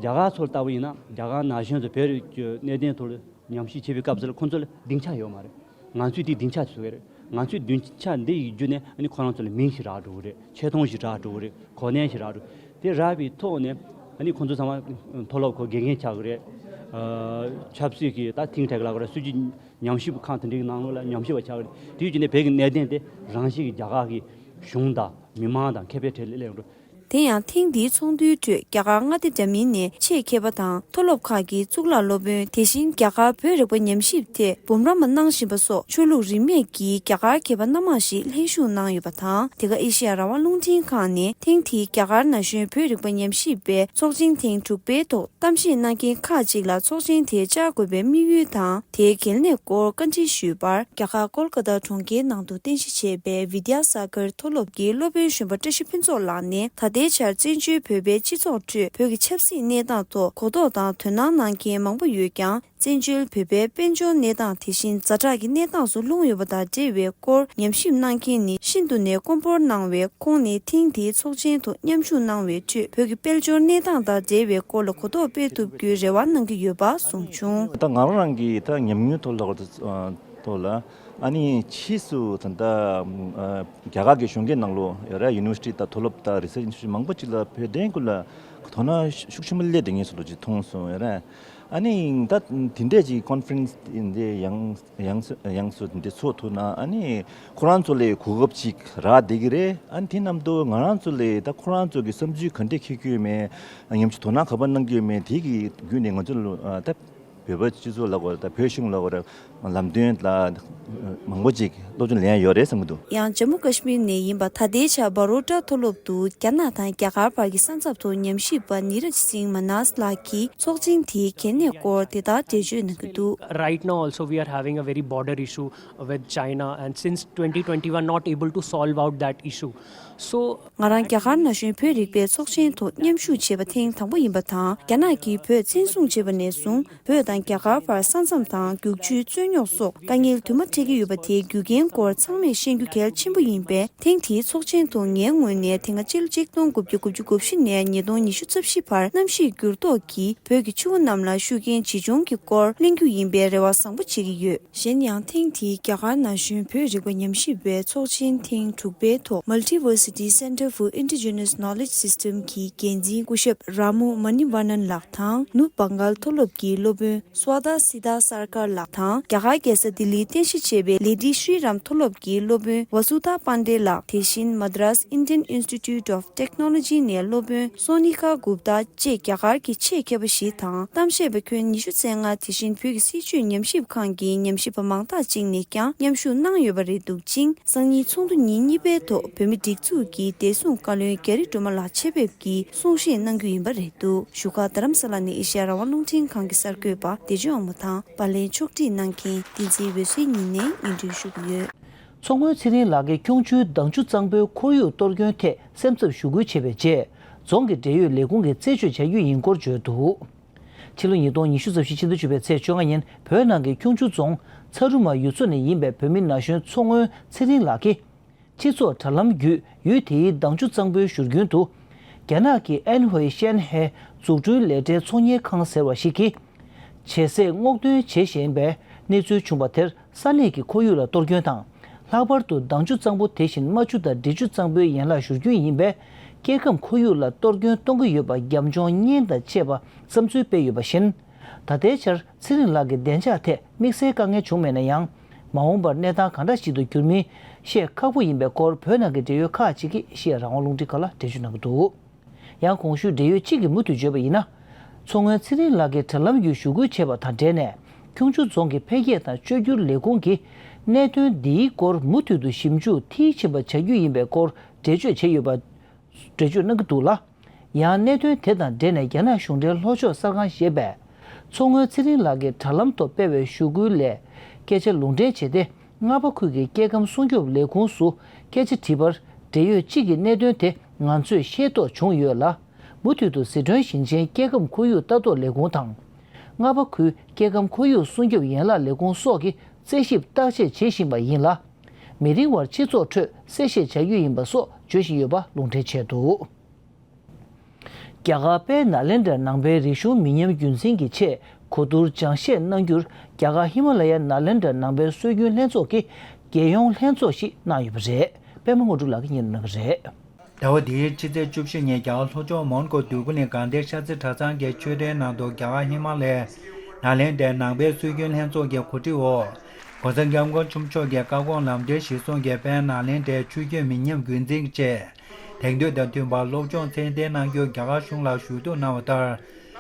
རྒྱ་གར་ཚོ་ལྟ་བུ་ཡིན་ན་རྒྱ་གར་ནང་བཞིན་དུ་བོད་རིག་གི་གནད་དོན་ཐོག་ལ་ཉམས་ཞིབ་བྱེད་པའི་སྐབས་སུ་ལ་ཁོང་ཚོ་ལ་སྡིངས་ཆ་ཡོད་མ་རེད། ང་ཚོས་དེའི་སྡིངས་ཆ་བཟོ་གི་རེད། ང་ཚོས་བདུན་ཕྲག་འདི་ཡི་བརྒྱུད་ནས་ཨ་ནི་ཁོ་རང་ཚོ་ལ་མིང་ཞིག་རག་འགྲོ་གི་རེད། ཆེ་མཐོང་ཞིག་རག་འགྲོ་གི་རེད། གོ་གནས་ཞིག་རག་འགྲོ། དེ་རག་པའི་ཐོག་ནས་ཨ་ནི་ཁོ་ཚོ་ཚང་མ་མཐོ་སློབ་ཁོ་དགེ་རྒན་ཆགས་གི་རེད། ཨ། ཆབ་སྲིད་ཀྱི་ད་think tank་ལབ་དགོས་རེད། སྲིད་ཇུས་ཉམས་ཞིབ་ཁང་དེ་འདྲའི་ནང་ལོགས་ལ་ཉམས་ཞིབ་པ་ཆགས་གི་རེད། དེ་ཡི་རྗེས་ནས་བོད་ཀྱི་གནད་དོན་དེ་རང་བཞིན་གྱི་རྒྱ་གར་གྱི་གཞུང་དང་མི་མང་དང་ཁེ་ཕན་འཕྲད་ལས་སླེབས་འགྲོ། དེ་ཡང་ཐེངས་འདིའི་ཚོགས་འདུའི་ཁྲོད་རྒྱ་གར་མངའ་སྡེ་འདྲ་མིན་ནས་ཆེད་མཁས་པ་དང་མཐོ་སློབ་ཁག་གི་གཙུག་ལག་སློབ་དཔོན། དེ་བཞིན་རྒྱ་གར་བོད་རིག་པ་ཉམས་ཞིབ་ཐད་འབུམ་རམས་པ་གནང་བཞིན་པ་སོགས་ཆོས་ལུགས་རིས་མེད་ཀྱི་རྒྱ་གར་མཁས་པ་སྣ་མང་ཞིག་ལྷན་ཞུགས་གནང་ཡོད་པ་དང་། དེ་ག་ཨེ་ཤེ་ཡ་རང་དབང་རླུང་འཕྲིན་ཁང་ནས་ཐེངས་འདིའི་རྒྱ་གར་ན་གཞོན་བོད་རིག་པ་ཉམས་ཞིབ་པའི་ཚོགས་ཆེན་ཐེངས་དྲུག་པའི་ཐོག་གཏམ་བཤད་གནང་མཁན་ཁག་ཅིག་ལ་ཚོགས་ཆེན་དེ་བཅར་དགོས་པའི་དམིགས་ཡུལ་དང་། དེའི་གལ་གནད་སྐོར་བཀའ་འདྲི་ཞུས་པར། རྒྱ་གར་ཀོལ་ཀ་ཏ་གྲོང་ཁྱེར་ནང་དུ་རྟེན་གཞི་བྱས་པའི་བི་དྱ་སཱ་གར་མཐོ་སློབ་ཀྱི་སློབ་དཔོན་གཞོན་པ་བཀྲ་ཤིས་ཕུན་ཚོགས་ལགས་ནས། ད་ལྟའི་ཆར་བཙན་བྱོལ་བོད་པའི་སྤྱི་ཚོགས་ཁྲོད་བོད་ཀྱི་ཆབ་སྲིད་གནས་སྟངས་ཐོག་གོ་རྟོགས་དང་དོ་སྣང་གནང་མཁན་མང་པོ་ཡོད་ཀྱང་། བཙན་བྱོལ་བོད་པའི་དཔལ་འབྱོར་གནས་སྟངས། དེ་བཞིན་ཛ་དྲག་གི་གནས་སྟངས་སུ་ལྷུང་ཡོད་པ་དང་འབྲེལ་བའི་སྐོར་ཉམས་ཞིབ་གནང་མཁན་ནི་ཤིན་ཏུ་ནས་དཀོན་པོར་སྣང་བས། ཁོང་ནས་ཐེངས་འདིའི་ཚོགས་ཆེན་དུ་མཉམ་ཞུགས་གནང་བའི་ཁྲོད་བོད་ཀྱི་དཔལ་འབྱོར་གནས་སྟངས་དང་འབྲེལ་བའི་སྐོར་ལ་གོ་རྟོགས་སྤེལ་ཐུབ་རྒྱུའི་རེ་བ་གནང་གི་ཡོད་པ་གསུངས་བྱུང་། ད་ང་རང་རང་གི་ད་ཉམས་མྱོང་ཐོག་ལ་ཐོག་ལ་ཨ་ནི་ཕྱིས་སུ་ད་ལྟ་རྒྱ་གར་གྱི་གཞུང་གི་ནང་ལོགས་ཡོད་ར་ཡུ་ནི་ཝར་སི་ཊི་དང་མཐོ་སློབ་དང་རི་སར་ཆི་ཨིན་སི་ཊི་ཊུཊ་མང་པོ་ཅིག་ལ་བོད་དོན་སྐོར་ལ་དོ་སྣང་ཤུགས་ཆེན་པོ་སླེབས་བསྡད་མཁན་སོགས་ལོ་ཅིག་མཐོང་སོང་ཡོད་ར། ཨ་ནི་ད་དེ་འདྲས་ཀྱི་ཀོན་ཕ་རེན་སི་འདི་ཡང་ཡང་ཡང་སུ་དེ་འདྲས་ཚོགས་ཐུབ་ན། ཨ་ནི་ཁོ་རང་ཚོ་ལ་གོ་སྐབས་ཅིག་རག་བསྡད་ཀྱི་རེད། ཨ་ནི་དེ་མཉམ་དུ་ང་རང་ཚོ་ལ་ད་ཁོ་རང་ཚོ་གི་བསམ་ཚུལ་ག་འདྲས་འཁྱེར་གྱི་ཡོད་མེད། ཉམས་ཞིབ་དོ་སྣང་ག་པར་གནང་གི་ཡོད་མེད། དེ་གི་བརྒྱུད་ནས་ང་ཚོ་ལ་ཨ་ད་བོད་པ་སྤྱི་ཚོགས་ལ་གོ་ད་བོད་གཞུང་ལ་གོ་ར་ལམ་སྟོན་ལ་མང་པོ་ཅིག་སློབ་སྦྱོང་ལེན་ཡ་ཡོད་རེད་བསམ་གྱི་འདུག། ཡང་ཇམ་མུ་ཀ་ཤི་མིར་ནས་ཡིན་པ། ད་ལྟའི་ཆར་བྷ་རོ་ཌ་མཐོ་སློབ་ཏུ་རྒྱ་ནག་དང་རྒྱ་གར་བར་གྱི་ས་མཚམས་ཐོག་ཉམས་ཞིབ་པ་ནི་ར་ཇི་སིང་མ་ནཱས་ལགས་ཀྱིས་ཚོགས་ཆེན་དེའི་གལ་གནད་སྐོར་དེ་ལྟར་འགྲེལ་བརྗོད་གནང་གི་འདུག། Right now also we are having a very border issue with China, and since twenty twenty we are not able to solve out that issue. So ང་རང་རྒྱ་གར་ན་གཞོན་བོད་རིག་པའི་ཚོགས་ཆེན་ཐོག་མཉམ་ཞུགས་བྱས་པ་ཐེངས་དང་པོ་ཡིན་པ་དང་། རྒྱ་ནག་གིས་བོད་བཙན་བཟུང་བྱས་པ་ནས་བཟུང་བོད་དང་རྒྱ་གར་བར་ས་མཚམས་དང་རྒྱུག་ཆུའི་རྩོད་རྙོག་སོགས་དཀའ་ངལ་དུ་མ་འཕྲད་ཀྱི་ཡོད་པ་དེའི་རྒྱུ་རྐྱེན་སྐོར་ཚང་མས་ཤེས་རྒྱུ་གལ་ཆེན་པོ་ཡིན་པས། ཐེངས་འདིའི་ཚོགས་ཆེན་དུ་ངའི་ངོས་ནས་དེ་སྔ་ཕྱི་ལོ་གཅིག་སྟོང་དགུ་བརྒྱ་དགུ་བཅུ་གོ་བཞི་ནས་ཉིས་སྟོང་ཉི་ཤུ་རྩ་བཞི་བར་གནམ་གཤིས་འགྱུར་ལྡོག་གིས་བོད་ཀྱི་ཕྱུག་པོ་རྣམས་ལ་ཤུགས་རྐྱེན་ཇི་བྱུང་གི་སྐོར་གླེང་རྒྱུ་ཡིན་པའི་རེ་བ་བཟང་པོ་བྱེད་ཀྱི་ཡོད། གཞན་ཡང་ཐེངས་འདིའི་རྒྱ་གར་ན་གཞོན་བོད་རིག་པ་ཉམས་ཞིབ་པའི་ཚོགས་ཆེན་ཐེངས་དྲུག་པའི་ཐོག་Multiversity Center for Indigenous Knowledge System གྱི་འགན་འཛིན་སྐུ་ཞབས་ར་མུ་མ་ནི་ཝ་ནན་ལགས་དང་། ནུབ་བྷང་གལ་མཐོ་སློབ་ཀྱི་སློབ་དཔོན་སྭ་དྷ་སི་དྷ་སར་ཀར་ལགས་དང་། རྒྱ་གར་རྒྱལ་ས་ལྡི་ལིར་རྟེན་གཞི་བྱས་པའི་ལེ་ཌི་ཤྲི་རམ་མཐོ་སློབ་ཀྱི་སློབ་དཔོན་ཝ་སུ་དྷ་པཱན་ཌེ་ལགས། དེ་བཞིན་Madras Indian Institute of Technology ནས་སློབ་དཔོན་སོ་ནི་ཁ་གུབ་ཏཱ་བཅས་རྒྱ་གར་གྱི་ཆེད་མཁས་པ་ཞིག་དང་། གཏམ་བཤད་པ་ཁྱོན་ཉི་ཤུ་རྩ་ལྔ། དེ་བཞིན་བོད་ཀྱི་སྲིད་བྱུས་ཉམས་ཞིབ་ཁང་གི་ཉམས་ཞིབ་པ་མང་དག་ཅིག་ནས་ཀྱང་མཉམ་ཞུགས་གནང་ཡོད་པ་རེད་འདུག་ཅིང་། སང་ཉིན་ཚོགས་འདུ་ཉིན་གཉིས་པའི་ཐོག་བོད་མིའི་སྒྲིག་འཛུགས་ཀྱི་བདེ་སྲུང་བཀའ་བློན་རྒྱ་རི་སྒྲོལ་མ་ལགས་ཆེད་ཕེབས་ཀྱིས་གསུང་བཤད་གནང་རྒྱུ་ཡིན་པ་རེད་འདུག། བཞུགས་སྒར་རྡ་རམ་ས་ལ་ནས་ཨེ་ཤེ་ཡ་རང་དབང་རླུང་འཕྲིན་ཁང་གི་གསར་འགོད་པ་བདེ་ཆོས་དབང་མོ་དང་། པར་ལེན་ཕྱོགས་སྒྲིག་གནང་མཁན་བསྟན་འཛིན་འོད་ཟེར་གཉིས་ནས་སྙན་སྒྲོན་ཞུ་གི་ཡོད། མཚོ་སྔོན་ཚེ་རིང་ལགས་ཀྱིས་ཁྱུང་ཆུའི་ལྡང་ཆུ་གཙང་པོའི་ཁོར་ཡུག་གཏོར་སྐྱོན་ཐད་སེམས་འཚབ་ཞུ་སྐུལ་བྱས་པའི་རྗེས། རྫོང་གི་འབྲེལ་ཡོད་ལས་ཁུངས་ཀྱིས་རྩད་གཅོད་བྱ་རྒྱུ་ཡིན་སྐོར་བརྗོད་འདུག། ཕྱི་ལོ་ཉིས་སྟོང་ཉི་ཤུ་རྩ་བཞི་ཕྱི་ཟླ་བཅུ་པའི་ཚེས་བཅོ་ལྔ་ཉིན་བོད་ནང་གི་ཁྱུང་ཆུ་རྫོང་ཚ་རུ་མ་ཡུལ་ཚོ་ནས་ཡིན་པའི་བོད་མི་ན་གཞོན་མཚོ་སྔོན་ཚེ་རིང་ལགས་ཀྱིས། སྤྱི་ཚོགས་དྲ་ལམ་བརྒྱུད་ཡུལ་དེའི་ལྡང་ཆུ་གཙང་པོའི་བཞུར་རྒྱུན་དུ། རྒྱ་ནག་གི་ཨན་ཧུའེ་ཤན་ཧེ་འཛུགས་སྐྲུན་ལས་གྲྭའི་ཚོང་གཉེར་ཁང་ཟེར་བ་ཞིག་གིས། བྱེ་ཟས་སྔོག་འདོན་བྱེད་བཞིན་པའི་གནས་ཚུལ་བྱུང་བ་དེར་ས་གནས་ཀྱི་ཁོར་ཡུག་ལ་གཏོར་སྐྱོན་དང་། ལྷག་པར་དུ་ལྡང་ཆུ་གཙང་པོ་དེ་བཞིན་རྨ་ཆུ་དང་འབྲི་ཆུ་གཙང་པོའི་ཡན་ལག་བཞུར་རྒྱུན་ཡིན་པས། སྐྱེ་ཁམས་ཁོར་ཡུག་ལ་གཏོར་སྐྱོན་གཏོང་གི་ཡོད་པ་རྒྱབ་ལྗོངས་གཉེན་དང་བཅས་པ་བསམ་ཚུལ་སྤེལ་ཡོད་པ་བཞིན། ད་ལྟའི་ཆར་ཚེ་རིང་ལགས་ཀྱི་བདེ་འཇགས་ཐད་དམིགས་བསལ་དཀའ་ངལ་བྱུང་མེད་ན་ཡང་། མ་འོངས་པར་གནས་སྟངས་གང་འདྲ་ཞིག་ཏུ་འགྱུར་མིན་བཤད་ཁག་པོ་ཡིན་པའི་སྐོར་བོད་ནང་གི་འབྲེལ་ཡོད་ཁག་ཅིག་གིས་ཨེ་ཤེ་ཡ་རང་དབང་རླུང་འཕྲིན་ཁང་ལ་འགྲེལ་བརྗོད་གནང་གི་འདུག། ཡང་གོང་ཞུས་འབྲེལ་ཡོད་ཅིག་གིས་མུ་མཐུད་བརྗོད་པ་ཡིན་ན། མཚོ་སྔོན་ཚེ་རིང་ལགས་ཀྱིས་དྲ་ལམ་བརྒྱུད་ཞུ་སྐུལ་བྱས་པ་དང་འབྲེལ་ནས། ཁྱུང་ཆུ་རྫོང་གི་འཕེལ་རྒྱས་དང་བཅོས་བསྒྱུར་ལས་ཁུངས་ཀྱིས་གནད་དོན་འདིའི་སྐོར་མུ་མཐུད་དུ་ཞིབ་འཇུག་མཐིལ་ཕྱིན་པ་བྱ་རྒྱུ་ཡིན་པའི་སྐོར་འགྲེལ་བརྗོད་བྱས་ཡོད་པ། འགྲེལ་བརྗོད་གནང་གི་འདུག་ལ། ཡང་གནད་དོན་དེ་དང་འབྲེལ་ནས་རྒྱ་ནག་གཞུང་འབྲེལ་ལྷོ་ཕྱོགས་གསར་ཁང་ཞེས་པས། མཚོ་སྔོན་ཚེ་རིང་ལགས་ཀྱིས་དྲ་ལམ་ཐོག་སྤེལ་བའི་ཞུ་སྐུལ་ལས། སྐད་ཆ་ལུང་འདྲེན་བྱས་ཏེ། རྔ་པ་ཁུལ་གྱི་སྐྱེ་ཁམས་སྲུང་སྐྱོབ་ལས་ཁུངས་སུ་སྐད་ཆ་དྲིས་པར། འབྲེལ་ཡོད་ཅིག་གིས་གནད་དོན་དེ་ང་ཚོས་ཤེས་རྟོགས་བྱུང་ཡོད་ལ། མུ་མཐུད་དུ་ཟི་ཁྲོན་ཞིང་ཆེན་སྐྱེ་ཁམས་ཁོར་ཡུག་ལྟ་རྟོག་ལས་ཁུངས་དང་། རྔ་པ་ཁུལ་སྐྱེ་ཁམས་ཁོར་ཡུག་སྲུང་སྐྱོབ་ཡན་ལག་ལས་ཁུངས་སོགས་ཀྱིས་རྩད་ཞིབ་བརྟག་དཔྱད་བྱེད་བཞིན་པ་ཡིན་ལ། མི་རིང་བར་སྤྱི་ཚོགས་ཁྲོད་གསལ་བཤད་བྱ་རྒྱུ་ཡིན་པ་སོགས་བརྗོད་བཞིན་ཡོད་པ་ལུང་འདྲེན་བྱས་འདུག། རྒྱ་གར་དཔལ་ནཱ་ལེནྡྲ་ནང་པའི་རིག་གཞུང་མི་ཉམས་རྒྱུན་འཛིན་གྱི་ཆེད་གོ་བསྡུར་སྦྱང་བཤད་གནང་རྒྱུར། རྒྱ་གར་ཧི་མ་ལ་ཡ་ནཱ་ལེནྡྲ་ནང་པའི་སྲོལ་རྒྱུན་ལྷན་ཚོགས་ཀྱི་ རྒྱལ་ཡོངས་ལྷན་ཚོགས་ཤིག་གནང་ཡོད་པ་རེད། པད་མ་དངོས་གྲུབ་ལགས་ཀྱིས་སྙན་སྒྲོན་གནང་གི་རེད། ཟླ་བ་འདིའི་ཕྱི་ཚེས་བཅུ་བཞི་ཉིན་རྒྱ་གར་ལྷོ་ཕྱོགས་མོན་གྷོ་འདོད་རྒུ་གླིང་དགའ་ལྡན་ཤར་རྩེ་གྲྭ་ཚང་གི་མཆོད་རྟེན་ནང་དུ་རྒྱ་གར་ཧི་མ་ལ་ཡའི་ནཱ་ལེནྡྲའི་ནང་པའི་སྲོལ་རྒྱུན་ལྷན་ཚོགས་ཀྱི་གོ་སྒྲིག་འོག་གོང་ས་སྐྱབས་མགོན་ཆེན་པོ་མཆོག་གི་བཀའ་དགོངས་ལམ་སྟོན་གཞིར་བཟུང་གིས་དཔལ་ནཱ་ལེནྡྲའི་ཆོས་བརྒྱུད་མི་ཉམས་རྒྱུན་འཛིན་ཆེད། དེང་དུས་དང་མཐུན་པར་སློབ་སྦྱོང་ཚད་ལྡན་གནང་རྒྱུ་རྒྱ་གར་གཞུང་ལ་ཞུ་གཏུག་གནང་བ་ལྟར།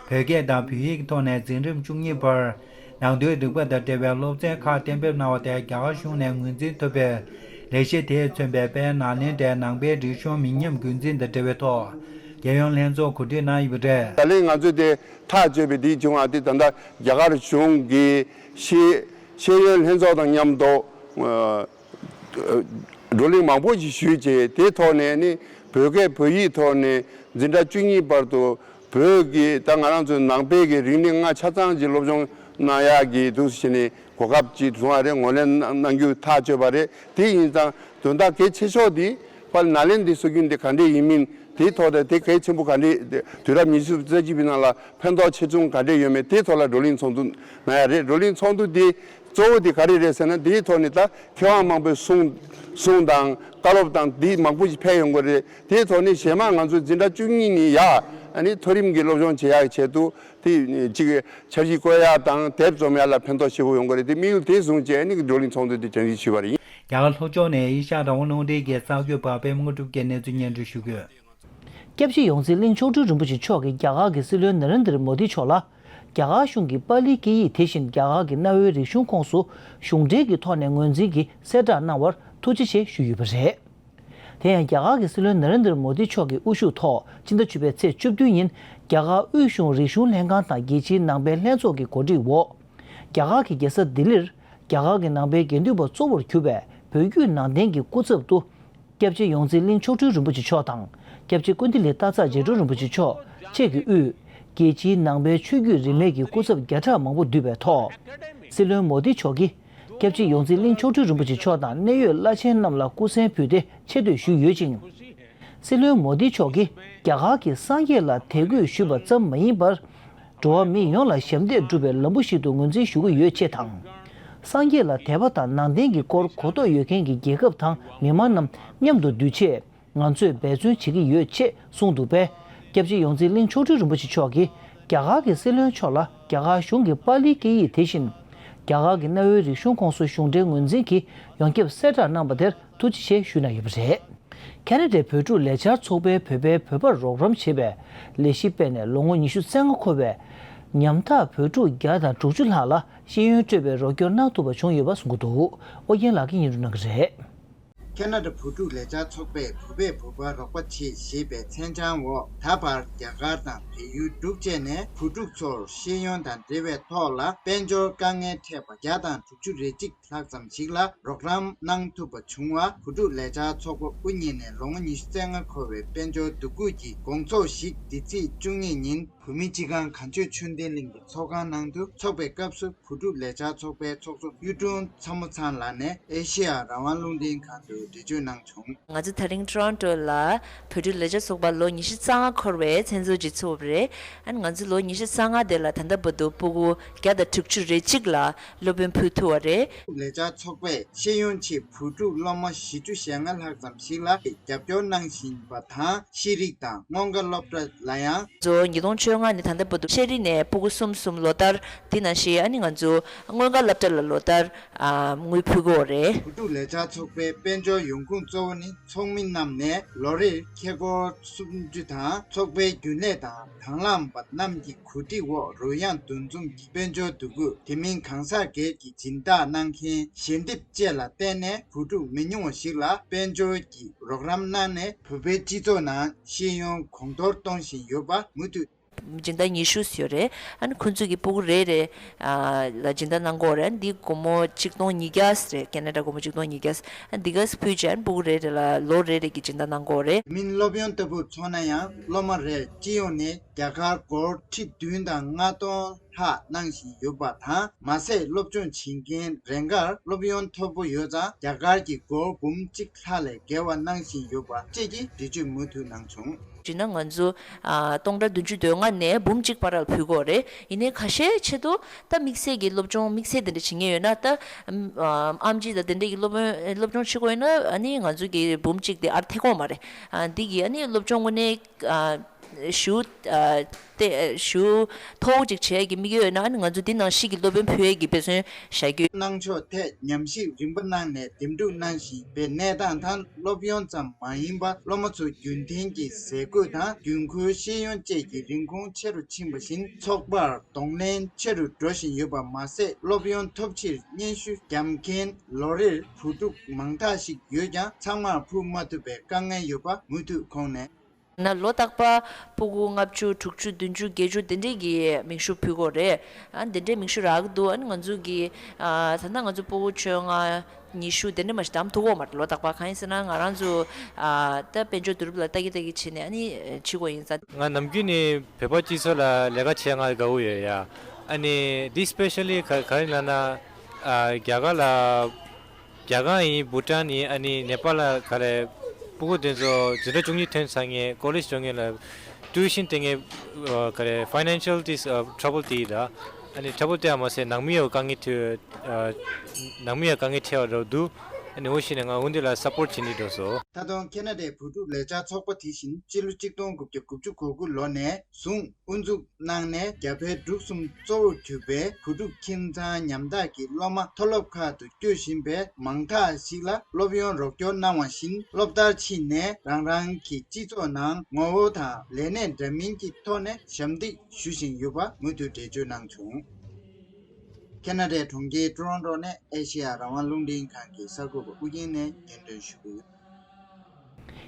བོད་སྐད་དང་བོད་ཡིག་ཐོག་ནས་འཛིན་རིམ་བཅུ་གཉིས་བར་ནང་དོན་རིག་པ་དང་འབྲེལ་བའི་སློབ་ཚན་ཁག་གཏན་འབེབས་གནང་བ་དེ་རྒྱ་གར་གཞུང་ནས་ངོས་འཛིན་ཐོབ་པའི་ལས་གཞི་དེས་མཚོན་པའི་དཔལ་ནཱ་ལེནྡྲའི་ནང་པའི་རིག་གཞུང་མི་ཉམས་རྒྱུན་འཛིན་དང་འབྲེལ་བའི་ཐོག་རྒྱལ་ཡོངས་ལྷན་ཚོགས་གོ་སྒྲིག་གནང་ཡོད་པ་རེད། ད་ལན་ང་ཚོས་དེ་ཐག་གཅོད་པའི་དེའི་བྱུང་བ་དེ་ད་ལྟ་རྒྱ་གར་གཞུང་གི་ཤེས་ཤེས་ཡོན་ལྷན་ཚོགས་དང་མཉམ་དུ། བགྲོ་གླེང་མང་པོ་ཞིག་ཞུས་རྗེས་དེའི་ཐོག་ནས་ནི་བོད་སྐད་བོད་ཡིག་ཐོག་ནས་འཛིན་གྲྭ་བཅུ་གཉིས་བར་དུ་བོད་ཀྱི་ད་ང་རང་ཚོའི་ནང་པའི་གི་རིག་གནས་ལྔ་ཆ་ཚང་ཅིག་སློབ་སྦྱོང་གནང་ཡག་གི་འདུག་ཟེར་ནས་གོ་སྐབས་ཅིག་བྱུང་བ་རེད། ངོས་ལེན་གནང་རྒྱུ་ཐག་གཅོད་པ་རེད། དེ་ཡིན་ཙང་དོན་དག་གལ་ཆེ་ཤོས་དེ་ཕར་ནཱ་ལེནྡྲའི་སྲོལ་རྒྱུན་དེ་ག་འདྲས་ཡིན་མིན་དེའི་ཐོག་དང་དེ་གལ་ཆེན་པོ་ག་འདྲས་དུས་རབས་ཉི་ཤུ་རྩ་གཅིག་པའི་ནང་ལ་ཕན་ཐོགས་ཆེ་ཆུང་ག་འདྲས་ཡོད་མེད་དེའི་ཐོག་ལ་བགྲོ་གླེང་ཚོགས་འདུ་གནང་ཡ་རེད། བགྲོ་གླེང་ཚོགས་འདུ་དེ། གཙོ་བོ་དེ་ག་རེ་རེད་ཟེར་ན་དེའི་ཐོག་ནས་ད་མཁས་དབང་མང་པོའི་གསུང་གསུང་དང་བཀའ་སློབ་དང་དེ་མང་པོ་ཞིག་ཕེབས་ཡོང་གི་རེད། དེའི་ཐོག་ནས་གཞན་མ་ང་ཚོའི་འཛིན་གྲྭ་བཅུ་གཉིས་ནས་ཡ་ཨ་ནི་མཐོ་རིམ་གྱི་སློབ་སྦྱོང་བྱེད་ཡག་གི་ཆེད་དུ་དེ་གཅིག་འཆར་གཞི་བཀོད་ཡག་དང་དེབ་རྩོམ་ཡག་ལ་ཕན་ཐོགས་ཆེ་པོ་ཡོང་གི་རེད། དེ་དམིགས་ཡུལ་དེ་བཟུང་བྱས་ནས་བགྲོ་གླེང་ཚོགས་འདུ་དེ་གྲ་སྒྲིག་ཞུས་པ་རེད། རྒྱ་གར་ལྷོ་ཕྱོགས་ནས་ཨེ་ཤ་ཡ་རང་དབང་རླུང་འཕྲིན་གྱི་གསར་འགོད་པ་པད་མ་དངོས་གྲུབ་ཀྱིས་གནས་ཚུལ་སྙན་སྒྲོན་ཞུ་གི་ཡོད། སྐྱབས་རྗེ་ཡོངས་འཛིན་གླིང་མཆོག་སྤྲུལ་རིན་པོ་ཆེ་མཆོག་གིས་རྒྱ་གར་གྱི་སྲིད་བློན་ན་རེན་དར་མོ་དི་མཆོག་ལ། རྒྱ་གར་གཞུང་གིས་པཱ་ལིའི་སྐད་ཡིག་དེ་བཞིན་རྒྱ་གར་གྱི་གནའ་བོའི་རིག་གཞུང་ཁོངས་སུ་གཞུང་འབྲེལ་གྱི་ཐོག་ནས་ངོས་འཛིན་གྱིས་གསལ་བསྒྲགས་གནང་བར་ཐུགས་རྗེ་ཆེ་ཞུས་ཡོད་པ་རེད། དེ་ཡང་རྒྱ་གར་གྱི་སྲིད་བློན་ན་རེན་དར་མོ་དི་མཆོག་གི་དབུ་བཞུགས་ཐོག་སྤྱི་ཟླ་བཅུ་པའི་ཚེས་བཅུ་བདུན་ཉིན་རྒྱ་གར་དབུས་གཞུང་རིག་གཞུང་ལྷན་ཁང་དང་རྒྱལ་སྤྱིའི་ནང་པའི་ལྷན་ཚོགས་ཀྱི་གོ་སྒྲིག་འོག་རྒྱ་གར་གྱི་རྒྱལ་ས་ལྡི་ལིར་རྒྱ་གར་གྱི་ནང་པའི་དགེ་འདུན་པ་གཙོ་བོར་གྱུར་པའི་བོད་བརྒྱུད་ནང་བསྟན་གྱི་སྐུ་ཚབ་ཏུ། སྐྱབས་རྗེ་ཡོངས་འཛིན་གླིང་མཆོག་སྤྲུལ་རིན་པོ་ཆེ་མཆོག་དང་། སྐྱབས་རྗེ་ཀུན་བདེ་ལེགས་སྟག་ཚང་རྗེ་དྲུང་རིན་པོ་ཆེ་མཆོག་བཅས་ཀྱི་དབུས། རྒྱལ་སྤྱིའི་ནང་པའི་ཆོས་བརྒྱུད་རིས་མེད་ཀྱི་སྐུ་ཚབ་བརྒྱ་ཕྲག་མང་པོ་འདུས་པའི་ཐོག་སྲིད་བློན་མོ་དི་མཆོག་གིས། སྐྱབས་རྗེ་ཡོངས་འཛིན་གླིང་མཆོག་སྤྲུལ་རིན་པོ་ཆེ་མཆོག་དང་གནད་ཡོད་བླ་ཆེན་རྣམས་ལ་སྐུ་གཟན་ཕུལ་ཏེ་ཆེ་བསྟོད་ཞུས་ཡོད་ཅིང་། སྲིད་བློན་མོ་དི་མཆོག་གིས། རྒྱ་གར་གྱི་སངས་རྒྱས་ལ་དད་གུས་ཞུས་པ་ཙམ་མ་ཡིན་པར། འགྲོ་བ་མི་ཡོངས་ལ་ཞབས་འདེགས་སྒྲུབ་པའི་ལམ་བུ་ཞིག་ཏུ་ངོས་འཛིན་ཞུ་གི་ཡོད་ཅེས་དང་། སངས་རྒྱས་ལ་དད་པ་དང་ནང་བསྟན་གྱི་སྐོར་གོ་རྟོགས་ཡོད་མཁན་གྱི་རྒྱལ་ཁབ་དང་མི་མང་རྣམས་མཉམ་དུ་འདུས་ཆེད་ང་ཚོས་འབད་བརྩོན་བྱེད་ཀྱི་ཡོད་ཅེས་གསུངས་འདུག་པས། སྐྱབས་རྗེ་ཡོངས་འཛིན་གླིང་མཆོག་སྤྲུལ་རིན་པོ་ཆེ་མཆོག་གིས་རྒྱ་གར་གྱི་སྲིད་བློན་མཆོག་ལ་རྒྱ་གར་གཞུང་གི་པཱ་ལིའི་སྐད་ཡིག་དེ་བཞིན་རྒྱ་གར་གྱི་གནའ་བོའི་རིག་གཞུང་ཁོངས་སུ་གཞུང་འབྲེལ་ངོས་འཛིན་གྱིས་ཡོངས་ཁྱབ་གསལ་བསྒྲགས་གནང་པ་དེར་ཐུགས་རྗེ་ཆེ་ཞུས་གནང་ཡོད་པ་རེད། ཁ་ན་ཌའི་བོད་ཕྲུག་ལས་འཆར་ཚོགས་པའི་བོད་པའི་བོད་པར་རོགས་རམ་བྱེད་པའི་ལས་གཞི་སྤེལ་ནས་ལོ་ངོ་ཉི་ཤུ་རྩ་ལྔ་འཁོར་བའི་ཉམ་ཐག་བོད་ཕྲུག་བརྒྱ་དང་དྲུག་ཅུ་ལྷག་ལ་ཤེས་ཡོན་སྤྲོད་པའི་རོགས་སྐྱོར་གནང་ཐུབ་པ་བྱུང་ཡོད་པ་གསུངས་ཀྱི་འདུག་ཨོ་རྒྱན་ལགས་ཀྱིས་སྙན་སྒྲོན་གནང་གི་རེད། ཁ་ན་ཌ་བོད་ཕྲུག་ལས་འཆར་ཚོགས་པས་བོད་པས་བོད་པར་རོགས་པ་བྱེད་ཞེས་པའི་མཚན་བྱང་འོག་ད་བར་རྒྱ་གར་དང་བལ་ཡུལ་དྲུག་བཅས་ནས་བོད་ཕྲུག་ཚོར་ཤེས་ཡོན་དང་འབྲེལ་བའི་ཐོག་ལ་དཔལ་འབྱོར་དཀའ་ངལ་འཕྲད་པ་བརྒྱ་དང་དྲུག་ཅུ་རེ་གཅིག་ལྷག་ཙམ་ཞིག་ལ་རོགས་རམ་གནང་ཐུབ་པ་བྱུང་བ། བོད་ཕྲུག་ལས་འཆར་ཚོགས་པ་དབུ་བརྙེས་ནས་ལོ་ངོ་ཉི་ཤུ་རྩ་ལྔ་འཁོར་བའི་དཔལ་འབྱོར་འདུ་འགོད་ཀྱི་དགོང་ཚོགས་ཤིག་འདི་ཚེས་བཅུ་གཉིས་ཉིན་བོད་མིའི་སྤྱི་ཁང་གངས་ལྗོངས་ཆོས་ལྡན་གླིང་གི་ཚོགས་ཁང་ནང་དུ་འཚོགས་པའི་སྐབས་སུ། བོད་ཕྲུག་ལས་འཆར་ཚོགས་པའི་ཚོགས་གཙོ་གཡུ་སྒྲོན་ཚ་མོ་ཚང་ལགས་ནས་ཨེ་ཤེ་ཡ་རང་དབང་རླུང་འཕྲིན་ཁང་དུ་འགྲེལ་བརྗོད་གནང་བྱུང་། ང་ཚོ་དེ་རིང་ཊོ་རོན་ཊོ་ལ་བོད་ཕྲུག་ལས་འཆར་ཚོགས་པ་ལོ་ཉི་ཤུ་རྩ་ལྔ་འཁོར་བའི་མཚན་ཚོགས་ཅིག་ཚུགས་པ་རེད། ཨ་ནི་ང་ཚོ་ལོ་ཉི་ཤུ་རྩ་ལྔ་དེ་ལ་ད་ལྟ་བར་དུ་སྤུ་གུ་བརྒྱ་དང་དྲུག་ཅུ་རེ་གཅིག་ལ་སློབ་ཡོན་ཕུལ་ཐུབ་པ་རེད། ལས་འཆར་ཚོགས་པས་ཤེས་ཡོན་ཆེད་བོད་ཕྲུག་སློབ་མ་བཞི་བཅུ་ཞེ་ལྔ་ལྷག་ཙམ་ཞིག་ལ་རྒྱབ་སྐྱོར་གནང་བཞིན་པ་དང་། ཤེས་རིག་དང་སྔོན་འགྲོ་སློབ་གྲྭ་ལ་ཡང་། ང་ཚོ་ཉིས་སྟོང་བཅོ་ལྔ་ནས་ད་ལྟ་བར་དུ་ཤེས་རིག་ནས་སྤུ་གུ་གསུམ་གསུམ་ལོ་ལྟར་དེ་ནང་བཞིན་ཨ་ནི་ང་ཚོ་སྔོན་འགྲོ་སློབ་གྲྭ་ལ་ལོ་ལྟར་ཨ་དངུལ་ཕུལ་གྱི་ཡོད་རེད། བོད་ཕྲུག་ལས་འཆར་ཚོགས་པའི་དཔལ་འབྱོར་ཡོང་ཁུངས་གཙོ་བོ་ནི་ཚོགས་མི་རྣམས་ནས་ལོ་རེར་ཁེ་སྒོར་སུམ་ཅུ་དང་། ཚོགས་པའི་རྒྱུན་ལས་དང་དང་བླངས་པ་རྣམས་ཀྱི་གོ་སྒྲིག་འོག་རོལ་དབྱངས་འདུ་འཛོམས་ཀྱི་དཔལ་འབྱོར་འདུ་འགོད། དེ་མིན་གང་ཟག་སྒེར་གྱི་སྦྱིན་བདག་གནང་མཁན་ཞལ་འདེབས་བཅས་ལ་བརྟེན་ནས་བོད་ཕྲུག་མི་ཉུང་བ་ཞིག་ལ་དཔལ་འབྱོར་གྱི་རོགས་རམ་གནང་ནས་བོད་པའི་སྤྱི་ཚོགས་ནང་ཤེས་ཡོན་གོང་མཐོར་གཏོང་བཞིན་ཡོད་པ་མུ་མཐུད། སྦྱིན་བདག་ཉི་ཤུ་ཡོད་རེད། ཨ་ནི་ཁོང་ཚོ་གི་སྤུ་གུ་རེ་རེ་ཨ་ལ་སྦྱིན་བདག་གནང་གི་ཡོད་རེད། ཨ་ནི་འདི་སྒོར་མོ་ཆིག་སྟོང་ཉིས་བརྒྱ་རེད། ཁེ་ན་ཌ་སྒོར་མོ་ཆིག་སྟོང་ཉིས་བརྒྱ། ཨ་ནི་འདི་ག་ཕུལ་རྗེས་ཨ་ནི་སྤུ་གུ་རེ་རེ་ལ་ལོ་རེ་རེ་གི་སྦྱིན་བདག་གནང་གི་ཡོད་རེད། མིན་སློབ་ཡོན་ལྟ་བུར་མཚོན་ན་ཡང་སློབ་མ་རེར་སྤྱི་ཡོངས་ནས་རྒྱ་གར་སྒོར་ཁྲི་བདུན་དང་ལྔ་སྟོང་ ལྷག་གནང་བཞིན་ཡོད་པ་དང་། མ་ཟད་སློབ་སྦྱོང་བྱེད་མཁན་རེ་འགར་སློབ་ཡོན་མཐོ་པོ་ཡོད་ཙང་རྒྱ་གར་གྱི་སྒོར་འབུམ་གཅིག་ལྷག་ལས་བརྒལ་བ་གནང་བཞིན་ཡོད་པ་བཅས་ཀྱི་འགྲེལ་བརྗོད་མུ་མཐུད་གནང་བྱུང་། བྱས་ན་ང་ཚོ་ཨ་སྟོང་ཕྲག་བདུན་ཅུ་དོན་ལྔ་ནས་འབུམ་གཅིག་བར་ལ་ཕུལ་གྱི་ཡོད་རེད། ཡིན་ནའི་ཁ་ཤས་ཆེད་དུ་ད་དམིགས་བསལ་གྱི་སློབ་སྦྱོང་དམིགས་བསལ་དེ་འདྲ་བྱེད་མཁན་ཡོད་ན། ད་ཨམ་ཨམ་ཆི་དང་དེ་འདྲས་ཀྱི་སློབ་སློབ་སྦྱོང་བྱེད་དགོས་ཡོད་ན། ཨ་ནི་ང་ཚོ་གི་འབུམ་གཅིག་དེ་ཨར་ཐེག་གོ་མ་རེད། ཨ་འདི་གི་ཨ་ནི་སློབ་སྦྱོང་དངོས་གནས་ཨ་ཞུ་ཨ་དེ་ཞུ་མཐོ་བོ་ཅིག་བྱེད་ཡས་ཀྱི་དམིགས་ཡུལ་ཡོད་ན། ཨ་ནི་ང་ཚོ་འདི་ནང་བཞིན་གྱི་སློབ་ཡོན་ཕུལ་ཡས་ཀྱི་དཔེ་མཚོན་བཞག་རྒྱུ། གནང་ཕྱོགས་ཐད་ཉམས་ཞིབ་རིམ་པ་གནང་ནས་འདེམས་སྒྲུག་གནང་བཞིན་པའི་གནས་སྟངས་དང་། སློབ་ཡོན་ཙམ་མ་ཡིན་པར་སློབ་མ་ཚོ་རྒྱུན་གཏན་གྱི་ཟས་གོས་དང་རྒྱུན་མཁོའི་ཤེས་ཡོན་བཅས་ཀྱི་རིན་གོང་ཆེ་རུ་ཕྱིན་པ་བཞིན་ཚོགས་པར་གདོང་ལེན་ཆེ་རུ་འགྲོ་བཞིན་ཡོད་པ་མ་ཟད། སློབ་ཡོན་ཐོབ་ཕྱིར་སྙན་ཞུ་བརྒྱབ་མཁན་ལོ་རེར་བུ་ཕྲུག་མང་དག་ཞིག་ཡོད་ཀྱང་། ཚང་མར་ཕུལ་མ་ཐུབ་པའི་དཀའ་ངལ་ཡོད་པ་མུ་མཐུད་ཁོང་ནས། ན་ལོ་རྟག་པར་ཕྲུ་གུ་ལྔ་བཅུ་དྲུག་ཅུ་བདུན་ཅུ་བརྒྱད་ཅུ་དེ་འདྲས་ཀྱི་མིང་ཤུ་ཕུལ་གྱི་ཡོད་རེད། ཨ་དེ་འདྲས་མིང་ཤུ་རག་གི་འདུག་ཨ་ནི་ང་ཚོ་གི་ཨ་ད་ལྟ་ང་ཚོ་ཕྲུ་གུ་བཅོ་ལྔ་ཉི་ཤུ་དེ་འདྲས་མ་ཞིག་བདམས་ཐུབ་ཀྱི་ཡོད་མ་རེད། ལོ་རྟག་པར། གང་ཡིན་ཟེར་ན་ང་རང་ཚོ་ཨ་ད་དཔལ་འབྱོར་བསྡུ་རུབ་ལ་ལྟ་གི་ལྟ་གི་བྱས་ནས་ཨ་ནི་བྱེད་དགོས་ཡིན་ས། ང་ནམ་རྒྱུན་ནས་བོད་པ་སྤྱི་ཚོགས་ལ་ལས་ཀ་བྱེད་ང་དགའ་བོ་ཡོད་ཡ། ཨ་ནི་འདི་སི་པེ་ཤལ་ལི་ག་ག་རེ་ལབ་ན། ཨ་རྒྱ་གར་ལ། རྒྱ་གར་ཡིན། བྷུ་ཊན་ཡིན། ཨ་ནི་ནེ་པཱལ་ལ་ག་རེ་ཕྲུ་གུ་དེ་ཚོ་འཛིན་གྲྭ་བཅུ་གཉིས་ཐོན་ཚར་མཁན། ཀོ་ལེཇ་འགྲོ་མཁན་ལ་ཊུ་ཝི་ཤན་སྤྲད་མཁན་ག་རེ་ཕའི་ནན་ཤལ་ཏིས་ཊ་བལ་དེ་ཡིན་ད། ཨ་ནི་ཊ་བལ་དེ་ཡང་མ་ཟད་ནང་མི་ཡང་དཀའ་ངལ་འཕྲད། ནང་མི་ཡང་དཀའ་ངལ་འཕྲད་པ་འདྲ་འདུག་ཨ་ནི་འོ་ཤི་ནས་ང་འོ་འདི་ལ་སབ་པོར་བྱེད་ནི་འགྲོ་སོང་། ད་དུང་ཁེ་ན་ཌའི་བུ་ཕྲུག་ལས་འཆར་ཚོགས་པ་དེ་བཞིན་སྤྱི་ལོ་གཅིག་སྟོང་དགུ་བརྒྱ་དགུ་བཅུ་གོ་དགུ་ལོ་ནས་བཟུང་དབུ་འཛུགས་གནང་ནས། རྒྱ་བལ་འབྲུག་གསུམ་གཙོ་བོར་གྱུར་པའི་བུ་ཕྲུག་ཁྱིམ་ཚང་ཉམ་ཐག་གི་སློབ་མ་མཐོ་སློབ་ཁག་ཏུ་བསྐྱོད་བཞིན་པའི་མང་དག་ཞིག་ལ་སློབ་ཡོན་རོགས་སྐྱོར་གནང་བ་བཞིན། སློབ་མཐར་ཕྱིན་ནས་རང་རང་གི་སྤྱི་ཚོགས་ནང་ངོ་བོ་དང་ལས་གནས་འདྲ་མིན་གྱི་ཐོག་ནས་ཞབས་འདེགས་ཞུ་བཞིན་ཡོད་པ་མུ་མཐུད་འགྲེལ་བརྗོད་གནང་བྱུང་། ཁེ་ན་ཌའི་གྲོང་ཁྱེར་ཊོ་རོན་ཊོ་ནས་ཨེ་ཤེ་ཡ་རང་དབང་རླུང་འཕྲིན་ཁང་གི་གསར་འགོད་པ་ཨུ་རྒྱན་ནས་སྙན་སྒྲོན་ཞུ་གི་ཡོད།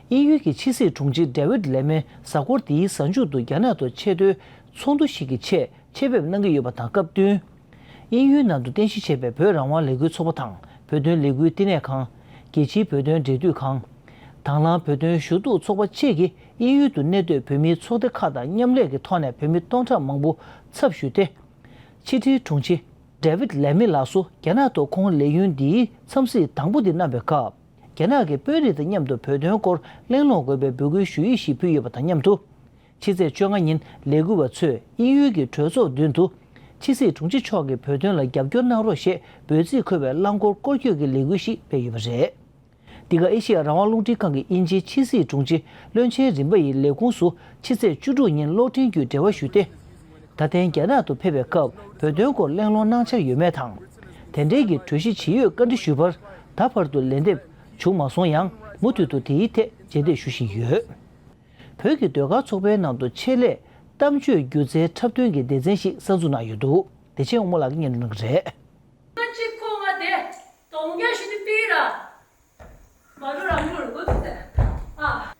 དབྱིན་ཡུལ་གྱི་ཕྱི་སྲིད་དྲུང་ཆེ་ཌེ་ཝིད་ལེ་མེ་གཟའ་འཁོར་འདིའི་གཟའ་མཇུག་ཏུ་རྒྱ་ནག་ཏུ་ཆེས་མཐོའི་ཚོགས་འདུ་ཞིག་གི་ཆེད་ཆེད་ཕེབས་གནང་གི་ཡོད་པ་དང་སྐབས་བསྟུན། དབྱིན་ཡུལ་ནང་དུ་རྟེན་གཞི་བྱས་པའི་བོད་རང་དབང་ལས་འགུལ་ཚོགས་པ་དང་བོད་དོན་ལས་འགུལ་བསྟི་གནས་ཁང་། རྒྱལ་སྤྱིའི་བོད་དོན་འབྲེལ་མཐུད་ཁང་། དང་བླངས་བོད་དོན་ཞུ་གཏུག་ཚོགས་པ་བཅས་ཀྱིས་དབྱིན་ཡུལ་དུ་གནས་སྡོད་བོད་མིའི་ཚོགས་སྡེ་ཁག་དང་མཉམ་ལས་ཀྱི་ཐོག་ནས་བོད་མི་སྟོང་ཕྲག་མང་པོ་ཚབ་ཞུས་ཏེ། ཕྱི་དྲིལ་དྲུང་ཆེ་ཌེ་ཝིད་ལེ་མི་ལགས་སུ་རྒྱ་ནག་ཏུ་ཁོང་ལས་ཡུན་འདིའི་འཚམས་གཟིགས་དང་པོ་འདི་གནང་བའི་སྐབས། རྒྱ་ནག་གི་དཔོན་རིགས་དང་མཉམ་དུ་བོད་དོན་སྐོར་གླེང་སློང་དགོས་པའི་འབོད་སྐུལ་ཞུ་ཡིག་ཞིག་ཕུལ་ཡོད་པ་དང་མཉམ་དུ། ཕྱི་ཚེས་བཅོ་ལྔ་ཉིན་ལས་འགུལ་བ་ཚོས་དབྱིན་ཡུལ་གྱི་གྲོས་ཚོགས་མདུན་དུ། ཕྱི་སྲིད་དྲུང་ཆེ་མཆོག་གིས་བོད་དོན་ལ་རྒྱབ་སྐྱོར་གནང་རོགས་ཞེས་འབོད་ཚིག་འཁོད་པའི་རླངས་འཁོར་སྐོར་སྐྱོད་ཀྱི་ལས་འགུལ་ཞིག་སྤེལ་ཡོད་པ་རེད། འདི་ག་ཨེ་ཤེ་ཡ་རང་དབང་རླུང་འཕྲིན་ཁང་གི་དབྱིན་ཇིའི་ཕྱི་སྲིད་དྲུང་ཆེ་བློན་ཆེན་རིམ་པ་ཡི་ལས་ཁུངས་སུ་ཕྱི་ཚེས་བཅུ་དྲུག་ཉིན་གློག་འཕྲིན་བརྒྱུད་འབྲེལ་བ་ཞུས་ཏེ། ད་ཐེངས་རྒྱ་ནག་ཏུ་ཕེབས་པའི་སྐབས་བོད་དོན་སྐོར་གླེང་སློང་གནང་འཆར་ཡོད་མེད་དང་། དེ་འབྲེལ་གྱི་གྲོས་གཞི་ཇི་ཡོད་བཀའ་འདྲི་ཞུས་པར་ད་བར་དུ་ལན་འདེབས་བྱུང་མ་སོང་ཡང་མུ་མཐུད་དུ་དེའི་ཐད་རྗེས་འདེད་ཞུ་བཞིན་ཡོད། བོད་ཀྱི་ཟློས་གར་ཚོགས་པའི་ནང་དུ་ཆེད་ལས་གཏམ་བརྗོད་སྒྱུ་རྩལ་འཁྲབ་སྟོན་གྱི་སྡེ་ཚན་ཞིག་གསར་འཛུགས་གནང་ཡོད་འདུག་བདེ་ཆེན་དབང་མོ་ལགས་ཀྱིས་སྙན་སྒྲོན་གནང་གི་རེད། ང་གཅིག་ཁོ་ང་དེ་གདོང་རྒྱག་ཞིག་ནི་པི་ར། མ་འགྲོ་རང་འགྲོ་རུ་འགོ་ཚུགས་ཟེར། ཨ།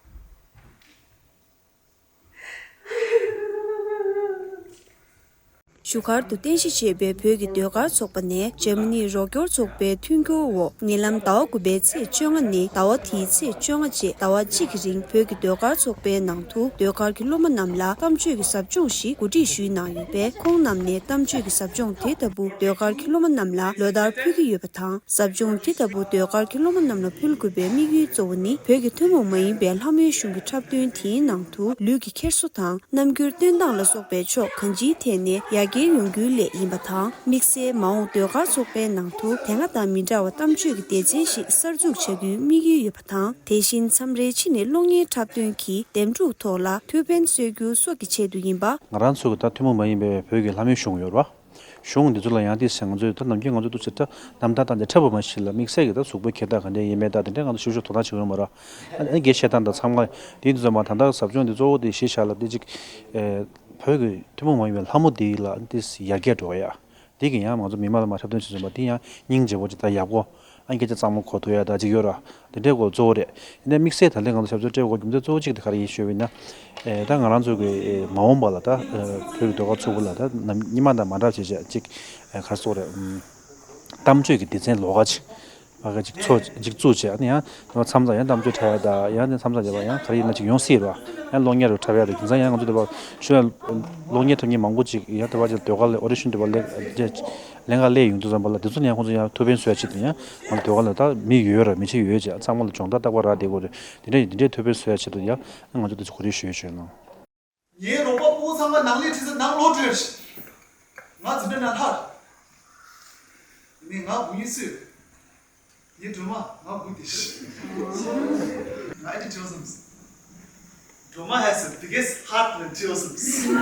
བཞུགས་སྒར་དུ་རྟེན་གཞི་བྱས་པའི་བོད་ཀྱི་ཟློས་གར་ཚོགས་པ་ནས་འཇར་མ་ནིའི་རོགས་སྐྱོར་ཚོགས་པའི་མཐུན་འགྱུར་འོག་ཉེ་ལམ་ཟླ་བ་དགུ་པའི་ཚེས་བཅོ་ལྔ་ནས་ཟླ་བ་དེའི་ཚེས་བཅོ་ལྔ་བཅས་ཟླ་བ་གཅིག་གི་རིང་བོད་ཀྱི་ཟློས་གར་ཚོགས་པའི་ནང་དུ་ཟློས་གར་གྱི་སློབ་མ་རྣམས་ལ་གཏམ་བརྗོད་ཀྱི་ཟབ་སྦྱོང་ཞིག་གོ་སྒྲིག་ཞུས་གནང་ཡོད་པས། ཁོང་རྣམས་ནས་གཏམ་བརྗོད་ཀྱི་ཟབ་སྦྱོང་དེ་ལྟ་བུ་ཟློས་གར་གྱི་སློབ་མ་རྣམས་ལ་ལོ་ལྟར་ཕུལ་གྱི་ཡོད་པ་དང་། ཟབ་སྦྱོང་དེ་ལྟ་བུ་ཟློས་གར་གྱི་སློབ་མ་རྣམས་ལ་ཕུལ་དགོས་པའི་དམིགས་ཡུལ་གཙོ་བོ་ནི། བོད་ཀྱི་ཐུན་མོང་མ་ཡིན་པའི་ལྷ་མོའི་གཞུང་གི་འཁྲབ་སྟོན་དེའི་ནང་དུ་ལུས་ཀྱི་འཁྱེར་སོ་དང་། རྣམ་འགྱུར་སྟོན་སྟངས་ལ་སོགས་པའི་ཕྱོགས་གང་ཅིའི་ཐད་ནས་ཡར་རྒྱས་ཡོང་རྒྱུའི་སླད་ཡིན་པ་དང་། དམིགས་བསལ་མ་འོངས་ཟློས་གར་ཚོགས་པའི་ནང་དུ་དེ་སྔ་དང་མི་འདྲ་བ་གཏམ་བརྗོད་ཀྱི་སྡེ་ཚན་ཞིག་གསར་འཛུགས་བྱ་རྒྱུའི་དམིགས་ཡུལ་ཡོད་པ་དང་། དེ་བཞིན་མཚམས་རེའི་ཕྱི་ནས་གློག་བརྙན་འཁྲབ་སྟོན་གྱི་འདེམས་སྒྲུག་ཐོག་ལ་ཐུགས་ཕན་གསོས་རྒྱུ་སོགས་ཀྱི་ཆེད་དུ་ཡིན་པ། ང་རང་ཚོ་གི་ད་ཐུན་མོང་མ་ཡིན་པའི་བོད་ཀྱི་ལྷ་མོའི་གཞུང་ཡོད་རེད་བ། གཞུང་འདི་ཚོ་ལ་ཡང་ཏོག་ཙམ་ང་ཚོས་ད་ནམ་རྒྱུན་ང་ཚོས་ཏོག་ཙམ་ད་རྣམ་ཐར་དང་དེ་འཁྲབ་པ་མ་གཞི་ལ་དམིགས་བསལ་གྱི་ད་གཟུགས་པོ་འཁྱེར་སྟངས་ག་འདྲ་ཡིན་མིན་ད་དེ་འདྲ་ང་ཚོ་ཞིབ་ཞིབ་དོ་སྣང་བྱེད་ཀྱི་ཡོད་མ་རེད། ཨ་ནི་སྐད་བཤད་སྟངས་དང་ཚང་མ་དེ་འདི་ཚོ་མ་ད་ལྟ་ཟབ་སྦྱོང་འདི་གཙོ་བོ་དེ་གཞི་བཞག་ལ་དེ་ཅིག་ཨེ། བོད་ཀྱི་ཐུན་མོང་མ་ཡིན་པའི་ལྷ་མོ་འདི་ལ་དེ་ཡར་རྒྱས་འགྲོ་ཡ། དེ་གི་ཡང་ང་ཚོ་མི་མང་ལ་མ་འཁྲབ་སྟོན་བྱེད་བཞིན་པ་དེ་ཡང་སྙིང་རྗེ་པོ་ཅིག་དང་ཡག་པོ། ཨ་སྐད་ཆ་གཙང་མ་གོ་ཐུབ་ཡ་ད་ཅིག་ཡོད་ར། དེ་འདྲའི་སྐོར་གཙོ་བོ་རེད། ཡིན་ནའི་དམིགས་བསལ་ད་ལན་ང་ཚོ་ཞབས་བརྗོད་སྤྲད་དགོས་རྒྱུ་མཚན་གཙོ་བོ་གཅིག་དེ་ག་རེ་ཡིན་ཞུས་པ་ཡིན་ན། ཨེ་ད་ང་རང་ཚོ་གི་ཨེ་མ་འོངས་པ་ལ་ད་ཨེ་བོད་ཀྱི་ཟློས་གར་ཚོགས་པ་ལ་ད་ནམ་སྔོན་མ་དང་མ་འདྲ་བ་བྱས་བྱས་ཅིག་ཨེ་ག་རེ་ཟེར་དགོས་རེད། ཨམ། གཏམ་བརྗོད་ཀྱི་སྡེ་ཚན་ལོགས་ཀ་ཅིག་ ཕ་གི་ཅིག་ཚོགས་ཅིག་བཙུགས་བྱས། ཨ་ནི་ཡང་དེ་མཚམས་མཚམས་ཡང་གཏམ་བརྗོད་འཁྲབ་ཡ་དང་། ཡང་དེ་མཚམས་མཚམས་བྱས་པ་ཡང་ག་རེ་ཡིན་ན་ཅིག་ཡོང་སྲིད་རེད་བ། ཡང་གློག་བརྙན་རུ་འཁྲབ་ཡ་རེད། དེང་སང་ཡང་ང་ཚོ་དེ་བ་ཤོད་ཡ་གློག་བརྙན་འཁྲབ་མཁན་མང་པོ་ཅིག་ཡང་དེ་བ་ཅིག་ཟློས་གར་ལ་ཨོ་ཌི་ཤན་དེ་བ་ལེན་ག་སླེབས་ཡོང་དུས་ཙམ་པ་ལ། དེ་ཚོ་ནས་ཡང་ཁོང་ཚོ་ཡང་ཐུགས་ཕན་གསོས་ཡ་ཆེད་དུ་ཡང་ང་ཚོ་ཟློས་གར་ལ་ད་མི་ཡོད་ར་མི་ཆེ་ཡོད་ཅེས་ཚང་མ་ལ་སྦྱོང་བརྡར་རྟག་པར་རག་བསྡད་དགོས་རེད། དེ་འདྲ་ཡིན། དེ་འདྲའི་ཐུགས་ཕན་གསོས་ཡ་ཆེད་དུ་ཡང་ང་ཚོ་དེ་ཚོ་གོ་སྒྲིག་ཞུ་ཡ་བྱོས་གནང་། ངའི་རོགས་པ་ཕྲུ་གུ་ཚང་མ་ནང་ལས་ཁྲིད་ས་ནང་ལོག་འགྲོ་ཡ་ཞིག་ང་འཛིན་གྲྭ་ནང་ལྷག་ནི་ང་བུ་ཡིན་སུས། ངའི་སྒྲོལ་མ་ང་བུ་དེ་ཞིག་ང་ཨེ་ཏི་ཊི་ཡོད་བསམ། སྒྲོལ་མ་has the biggest heart ལ་ཅི་ཡོད་བསམ།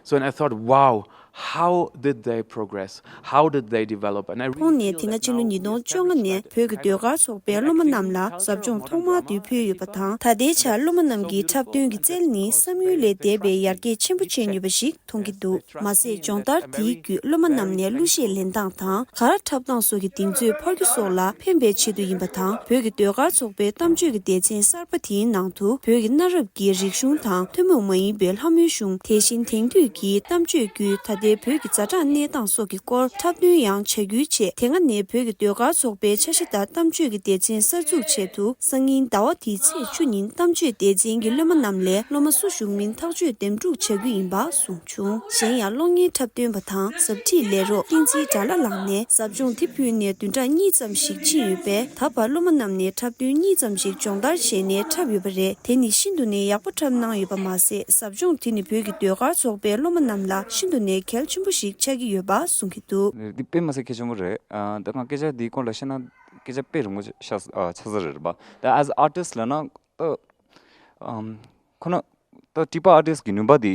So and I thought, wow, how did they progress? How did they develop? And I really ཁོང་ནས་feel དེ་སྔ་that ཕྱི་ལོ་now ཉིས་སྟོང་བཅོ་ལྔ་ནས་བོད་ཀྱི་ཟློས་གར་ཚོགས་པའི་སློབ་མ་རྣམས་ལ་ཟབ་སྦྱོང་ཐོག་མར་དུ་ཕུལ་ཡོད་པ་དང་། ད་ལྟའི་ཆར་སློབ་མ་རྣམས་ཀྱི་འཁྲབ་སྟོན་གྱི་རྩལ་ནི་བསམ་ཡུལ་ལས་འདས་པའི་ཡར་རྒྱས་ཆེན་པོ་ཕྱིན་ཡོད་པ་ཞིག་མཐོང་གི་འདུག་མ་ཟད་སྦྱོང་བརྡར་དེའི་བརྒྱུད་སློབ་མ་རྣམས་ནས་གླུ་གཞས་ལེན་སྟངས་དང་། ག་ར་འཁྲབ་སྟངས་སོགས་ཀྱི་གདེང་ཚོད་འཕར་རྒྱུ་སོགས་ལ་ཕན་པའི་ཆེད་དུ་ཡིན་པ་དང་། བོད་ཀྱི་ཟློས་གར་ཚོགས་པའི་གཏམ་བརྗོད་ཀྱི་སྡེ་ཚན་གསར་པ་དེའི་ནང་དུ་བོད་ཀྱི་གནའ་རབས་ཀྱི་རིག་གཞུང་དང་ཐུན་མོང་མ་ཡིན་པའི་ལྷ་མོའི་གཞུང་། དེ་བཞིན་དེང་དུས་ཀྱི་གཏམ་བརྗོད་བརྒྱུད་ད་ལྟའི་བོད་ཀྱི་ཛ་དྲག་གནས་སྟངས་སོགས་ཀྱི་སྐོར་འཁྲབ་སྟོན་ཡང་བྱ་རྒྱུའི་ཆེད། དེ་སྔ་ནས་བོད་ཀྱི་ཟློས་གར་ཚོགས་པའི་འཆར་གཞི་ལྟར་གཏམ་བརྗོད་ཀྱི་སྡེ་ཚན་གསར་འཛུགས་ཆེད་དུ། སང་ཉིན་ཟླ་བ་འདིའི་ཚེས་བཅུ་ཉིན་གཏམ་བརྗོད་སྡེ་ཚན་གྱི་སློབ་མ་རྣམས་ལས་སློབ་མ་སུ་ཞུགས་མིན་ཐག་གཅོད་འདེམས་སྒྲུག་བྱ་རྒྱུ་ཡིན་པ་གསུངས་བྱུང་། གཞན་ཡང་གློག་བརྙན་འཁྲབ་སྟོན་པ་དང་ཟབ་ཁྲིད་ལས་རོགས་བསྟན་འཛིན་དགྲ་ལྷ་ལགས་ནས་ཟབ་སྦྱོང་དེ་ཕུལ་ནས་བདུན་ཕྲག་གཉིས་ཙམ་ཞིག་ཕྱིན་ཡོད་པས། ད་བར་སློབ་མ་རྣམས་ནས་འཁྲབ་སྟོན་གཉིས་ཙམ་ཞིག་སྦྱོང་བརྡར་བྱས་ནས་འཁྲབ་ཡོད་པ་རེད། དེ་ནི་ཤིན་ཏུ་ནས་ཡག་པོ་འཁྲབ་གནང་ཡོད་པ་མ་ཟད། ཟབ་སྦྱོང་དེ་ནི་བོད་ཀྱི་ཟློས་གར་ཚོགས་པའི་སློབ་མ་རྣམས་ལ་ཤིན་ཏུ་ནས་གལ་ཆེན་པོ་ཞིག་ཆགས་ཀྱི་ཡོད་པ་གསུང་གི་འདུག་འདི་དཔེ་མི་སྲིད་གལ་ཆེན་པོ་རེད། ཨ། ད་ང་སྐད་ཆ་འདིའི་སྐོར་ལ་བཤད་ན་སྐད་ཆ་དཔེ་རིང་པོ་ཆགས་ཨ་ཆགས་ས་རེད་པ། ད་as artist ལབ་ན་ད་ཨམ་ཁོ་ན་ད་ཊི་པ་artist གི་ནུས་པ་འདི་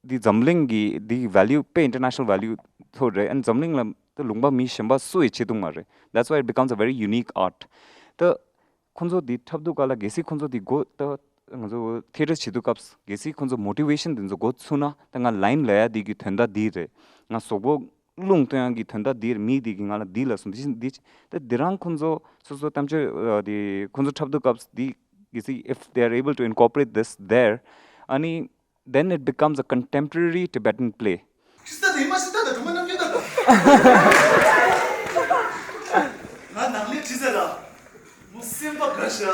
འདི་འཛམ་གླིང་གི་འདི་value དཔེ་international value ཐོག་རེད། ཨན་འཛམ་གླིང་ལ་ད་ལུང་པ་མི་གཞན་པ་སུ་ཡིས་བྱེད་ཐུབ་མ་རེད། That's why it becomes a very unique art. ད་ཁོང་ཚོ་འདི་འཁྲབ་དུས་སྐབས་ལ་གལ་སྲིད་ཁོང་ཚོ་འདི་འགོ་ད་ང་ཚོ་theatre བྱེད་དུས་སྐབས་གལ་སྲིད་ཁོང་ཚོ་motivation དེ་ཚོ་འགོ་ཚུགས་ན། ད་ང་line ལབ་ཡ་འདི་གི་དོན་དག་འདི་རེད། ང་གཟུགས་པོ་རླུང་སྟོན་ཡ་གི་དོན་དག་འདི་རེད། མི་འདི་གི་ང་ལ་འདི་ལབ་སོང་། འདི་འདི་ད་འདི་རང་ཁོང་ཚོ་སོ་སོ་གཏམ་བརྗོད་ཨ་འདི་ཁོང་ཚོ་འཁྲབ་དུས་སྐབས་འདི་གལ་སྲིད་if they are able to incorporate this there, ཨ་ནི་then it becomes a contemporary Tibetan play. ཁྲིད་ས་དེ་མ་ཤི་ད་ད་གྲོ་མ་རྣམ་རྒྱུན་ད་ད། ང་ནང་ལས་ཁྲིད་ས་ལ། མོ་སེམས་པ་དགའ་ཤག་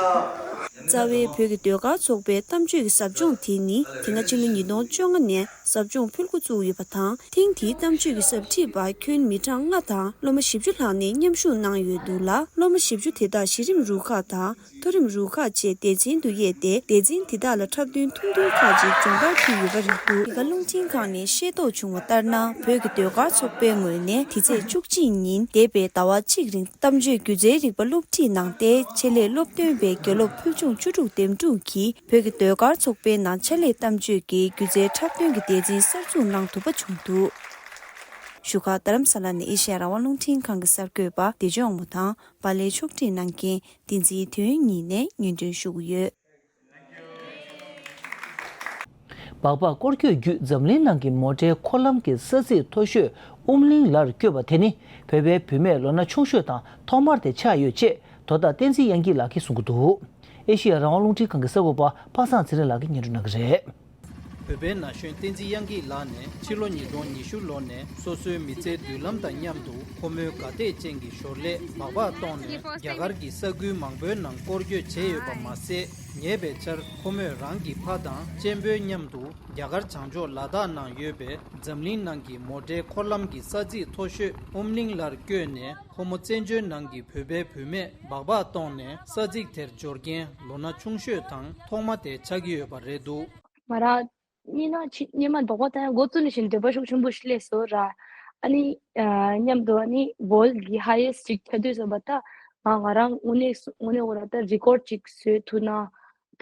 རྩ་བའི་བོད་ཀྱི་ཟློས་གར་ཚོགས་པའི་གཏམ་བརྗོད་ཀྱི་ཟབ་སྦྱོང་དེ་ནི་དེ་སྔ་ཕྱི་ལོ་ཉིས་སྟོང་བཅོ་ལྔ་ནས་ཟབ་སྦྱོང་ཕུལ་འགོ་བཙུགས་ཡོད་པ་དང་། ཐེངས་འདིའི་གཏམ་བརྗོད་ཀྱི་ཟབ་ཁྲིད་པ་ཁྱོན་མི་གྲངས་ལྔ་དང་སློབ་མ་བཞི་བཅུ་ལྷག་ནས་མཉམ་ཞུགས་གནང་ཡོད་འདུག་ལ། སློབ་མ་བཞི་བཅུ་དེ་དག་གཞི་རིམ་རུ་ཁག་དང་། མཐོ་རིམ་རུ་ཁག་བཅས་སྡེ་ཚན་དུ་དབྱེ་སྟེ། སྡེ་ཚན་འདི་དག་ལ་འཁྲབ་སྟོན་ཐུང་ཐུང་ཁག་ཅིག་སྦྱོང་བརྡར་ཕུལ་ཡོད་པ་རེད་འདུག་འདི་ག་རླུང་འཕྲིན་ཁང་ནས་ཤེས་རྟོགས་བྱུང་བ་ལྟར་ན། བོད་ཀྱི་ཟློས་གར་ཚོགས་པའི་ངོས་ནས་དེ་ཚེས་བཅུ་གཅིག་ཉིན་འདས་པའི་ཟླ་བ་གཅིག་རིང་གཏམ་བརྗོད་སྒྱུ་རྩལ་རིག་པ་སློབ་ཁྲིད་གནང་སྟེ། ཆེད་ལས་སློབ་སྟོན་པའི་དགེ་སློབ་ཕུལ་བྱུང་བཅུ་དྲུག་འདེམས་སྒྲུག་གིས་བོད་ཀྱི་ཟློས་གར་ཚོགས་པའི་ནང་ཕྱག་ལས་གཏམ་བརྗོད་ཀྱི་སྒྱུ་རྩལ་འཁྲབ་སྟོན་གྱི་སྡེ་ཚན་གསར་འཛུགས་གནང་ཐུབ་པ་བྱུང་འདུག་བཞུགས་སྒར་རྡ་རམ་ས་ལ་ནས་ཨེ་ཤེ་ཡ་རང་དབང་རླུང་འཕྲིན་ཁང་གི་གསར་འགོད་པ་བདེ་སྐྱོང་དབང་མོ་དང་། པཱ་ལགས་ཕྱོགས་སྒྲིག་གནང་མཁན་བསྟན་འཛིན་དོན་གཉིས་ནས་སྙན་སྒྲོན་ཞུ་གི་ཡོད། སྦག་སྦག་སྐོར་སྐྱོད་བརྒྱུད་འཛམ་གླིང་ནང་གི་མོ་ཊའི་འཁོར་ལམ་གྱི་ས་ཚིགས་མཐོ་ཤོས་ཨུམ་གླིང་ལར་བསྐྱོད་པ་དེ་ནི། བོད་པའི་བུད་མེད་ལོ་ན་ཆུང་ཤོས་དང་ཐོག་མར་དེ་ཆགས་ཡོད་ཅེས་དོ་བདག་བསྟན་འཛིན་དབྱངས་སྐྱིད་ལགས་ཀྱིས་གསུང་གི་འདུག་ཨེ་ཤེ་ཡ་རང་དབང་རླུང་འཕྲིན་ཁང་གི་གསར་འགོད་པ་པ་སངས་ཚེ་རིང་ལགས་ཀྱིས་སྙན་སྒྲོན་གནང་གི་རེད། བོད་པའི་ན་གཞོན་བསྟན་འཛིན་དབྱངས་སྐྱིད་ལགས་ནས་ཕྱི་ལོ་ཉིས་སྟོང་ཉི་ཤུ་ལོ་ནས་སོ་སོའི་མི་ཚེའི་མདུན་ལམ་དང་མཉམ་དུ་ཁོ་མོའི་དགའ་དད་ཅན་གྱི་ཞོར་ལས་སྦག་སྦག་གཏོང་ནས་རྒྱ་གར་གྱི་ས་ཁུལ་མང་པོའི་ནང་སྐོར་སྐྱོད་བྱས་ཡོད་པ་མ་ཟད། ཉེ་བའི་ཆར་ཁོ་མོས་རང་གི་ཕ་དང་གཅེན་པོའི་མཉམ་དུ་རྒྱ་གར་བྱང་ཕྱོགས་ལ་དྭགས་ནང་ཡོད་པའི་འཛམ་གླིང་ནང་གི་མོ་ཊའི་འཁོར་ལམ་གྱི་ས་ཚིགས་མཐོ་ཤོས་ཨུམ་གླིང་ལར་བསྐྱོད་ནས། ཁོ་མོ་བཙན་བྱོལ་ནང་གི་བོད་པའི་བུད་མེད་སྦག་སྦག་གཏོང་ནས་ས་ཚིགས་དེར་འབྱོར་མཁན་ལོ་ན་ཆུང་ཤོས་དང་ཐོག་མ་དེ་ཆགས་ཀྱི་ཡོད་པ་རེད་འདུག་ང་རང་སྔོན་མ་ཕྱི་སྔོན་མ་སྦག་སྦག་བཏང་ཡ་འགོ་བཙུགས་ནས་བཞིན་འདོད་པ་ཤུགས་ཆེན་པོ་ཞིག་སླེབས་སོང་ར། ཨ་ནི་ཨ་མཉམ་དུ་ཨ་ནི་world གི་highest ཅིག་ཆགས་དུས་ཙམ་པ། ད་ང་ང་རང་དངོས་གནས་དངོས་གནས་འོ་ར་ད་རི་ཀོཌ་ཅིག་བཟོས་ཐུབ་ན།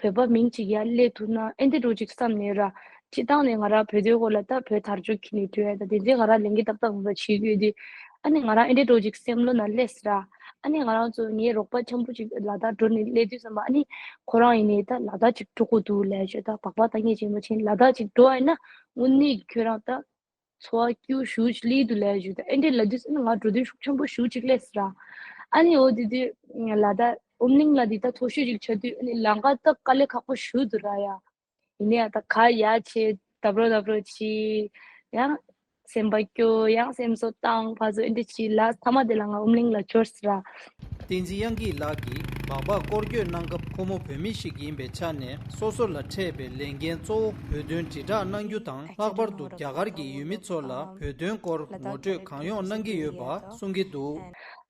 བོད་པ་མིང་ཅིག་ཡར་སླེབས་ཐུབ་ན་ཨེ་འདྲ་འདྲ་ཅིག་བསམ་ནས་ར། སྤྱིར་བཏང་ནས་ང་རང་བོད་དོན་སྐོར་ལ་ད་བོད་དར་ལྕོག་འཁྱེར་ནས་སྡོད་ཡ་ད་དེ་འདྲའི་ང་རང་ལས་འགན་ཏག་ཏག་འདྲ་བྱེད་ཀྱི་ཡོད་དུས། ཨ་ནི་ང་རང་ཨེ་འདྲ་འདྲ་ཅིག་སེམས་བློ་ནང་སླེབས་ར། ཨ་ནི་ང་རང་ཚོ་ངའི་རོགས་པ་ཆེན་པོ་ཅིག་ལ་དྭགས་འགྲོ་ནས་སླེབས་དུས་ཙམ་པ། ཨ་ནི་ཁོ་རང་ཡིན་ནའི་ད་ལ་དྭགས་ཅིག་འགྲོ་དགོས་འདུག་ལབ་བྱས། ད་སྦག་སྦག་ད་ངས་བྱས་མ་བྱས་ལ་དྭགས་ཅིག་འགྲོ་བ་ཡིན་ན་དངོས་གནས་ཁྱོད་རང་ད། འཚོ་བ་སྐྱིད་པོ་ཞེ་པོ་ཅིག་སླེབས་འདུག་ལབ་ཞུ། ད་ཨེ་འདྲས་ལབ་དུས་ཨ་ནི་ང་འགྲོ་འདོད་ཤུགས་ཆེན་པོ་ཞེ་པོ་ཅིག་སླེབས་སོང་ར། ཨ་ནི་འོ་དེ་དུས་ལ་དྭགས་ཨུམ་གླིང་ལ་འདི་ད་མཐོ་ཤོས་ཅིག་ཆགས་དུས། ཨ་ནི་ལམ་ཁ་ད་དཀའ་ལས་ཁག་པོ་ཞེ་པོ་འདུག་ར་ཡ། ཡིན་ནའི་ད་ག་ཡ་བྱས་དབུ་རུ་དབུ་རུ་བྱས་ཡང་ སེམས་པ་སྐྱོ། ཡང་སེམས་གསོ་བཏང་ཕར་ཚུར་ཨེ་འདྲ་བྱས་ལ་མཐའ་མ་དེ་ལ་ང་ཨུམ་གླིང་ལ་འབྱོར་སོང་ར། བསྟན་འཛིན་དབྱངས་སྐྱིད་ལགས་ཀྱིས་སྦག་སྦག་སྐོར་སྐྱོད་གནང་སྐབས་ཁོ་མོ་བོད་མི་ཞིག་ཡིན་པའི་ཆ་ནས་སོ་སོ་ལ་འཕྲད་པའི་ལས་འགན་གཙོ་བོ་བོད་དོན་དྲིལ་བསྒྲགས་གནང་རྒྱུ་དང་། ལྷག་པར་དུ་རྒྱ་གར་གྱི་ཡུལ་མི་ཚོ་ལ་བོད་དོན་སྐོར་ངོ་སྤྲོད་གང་ཡོང་གནང་གི་ཡོད་པ་གསུང་གི་འདུག་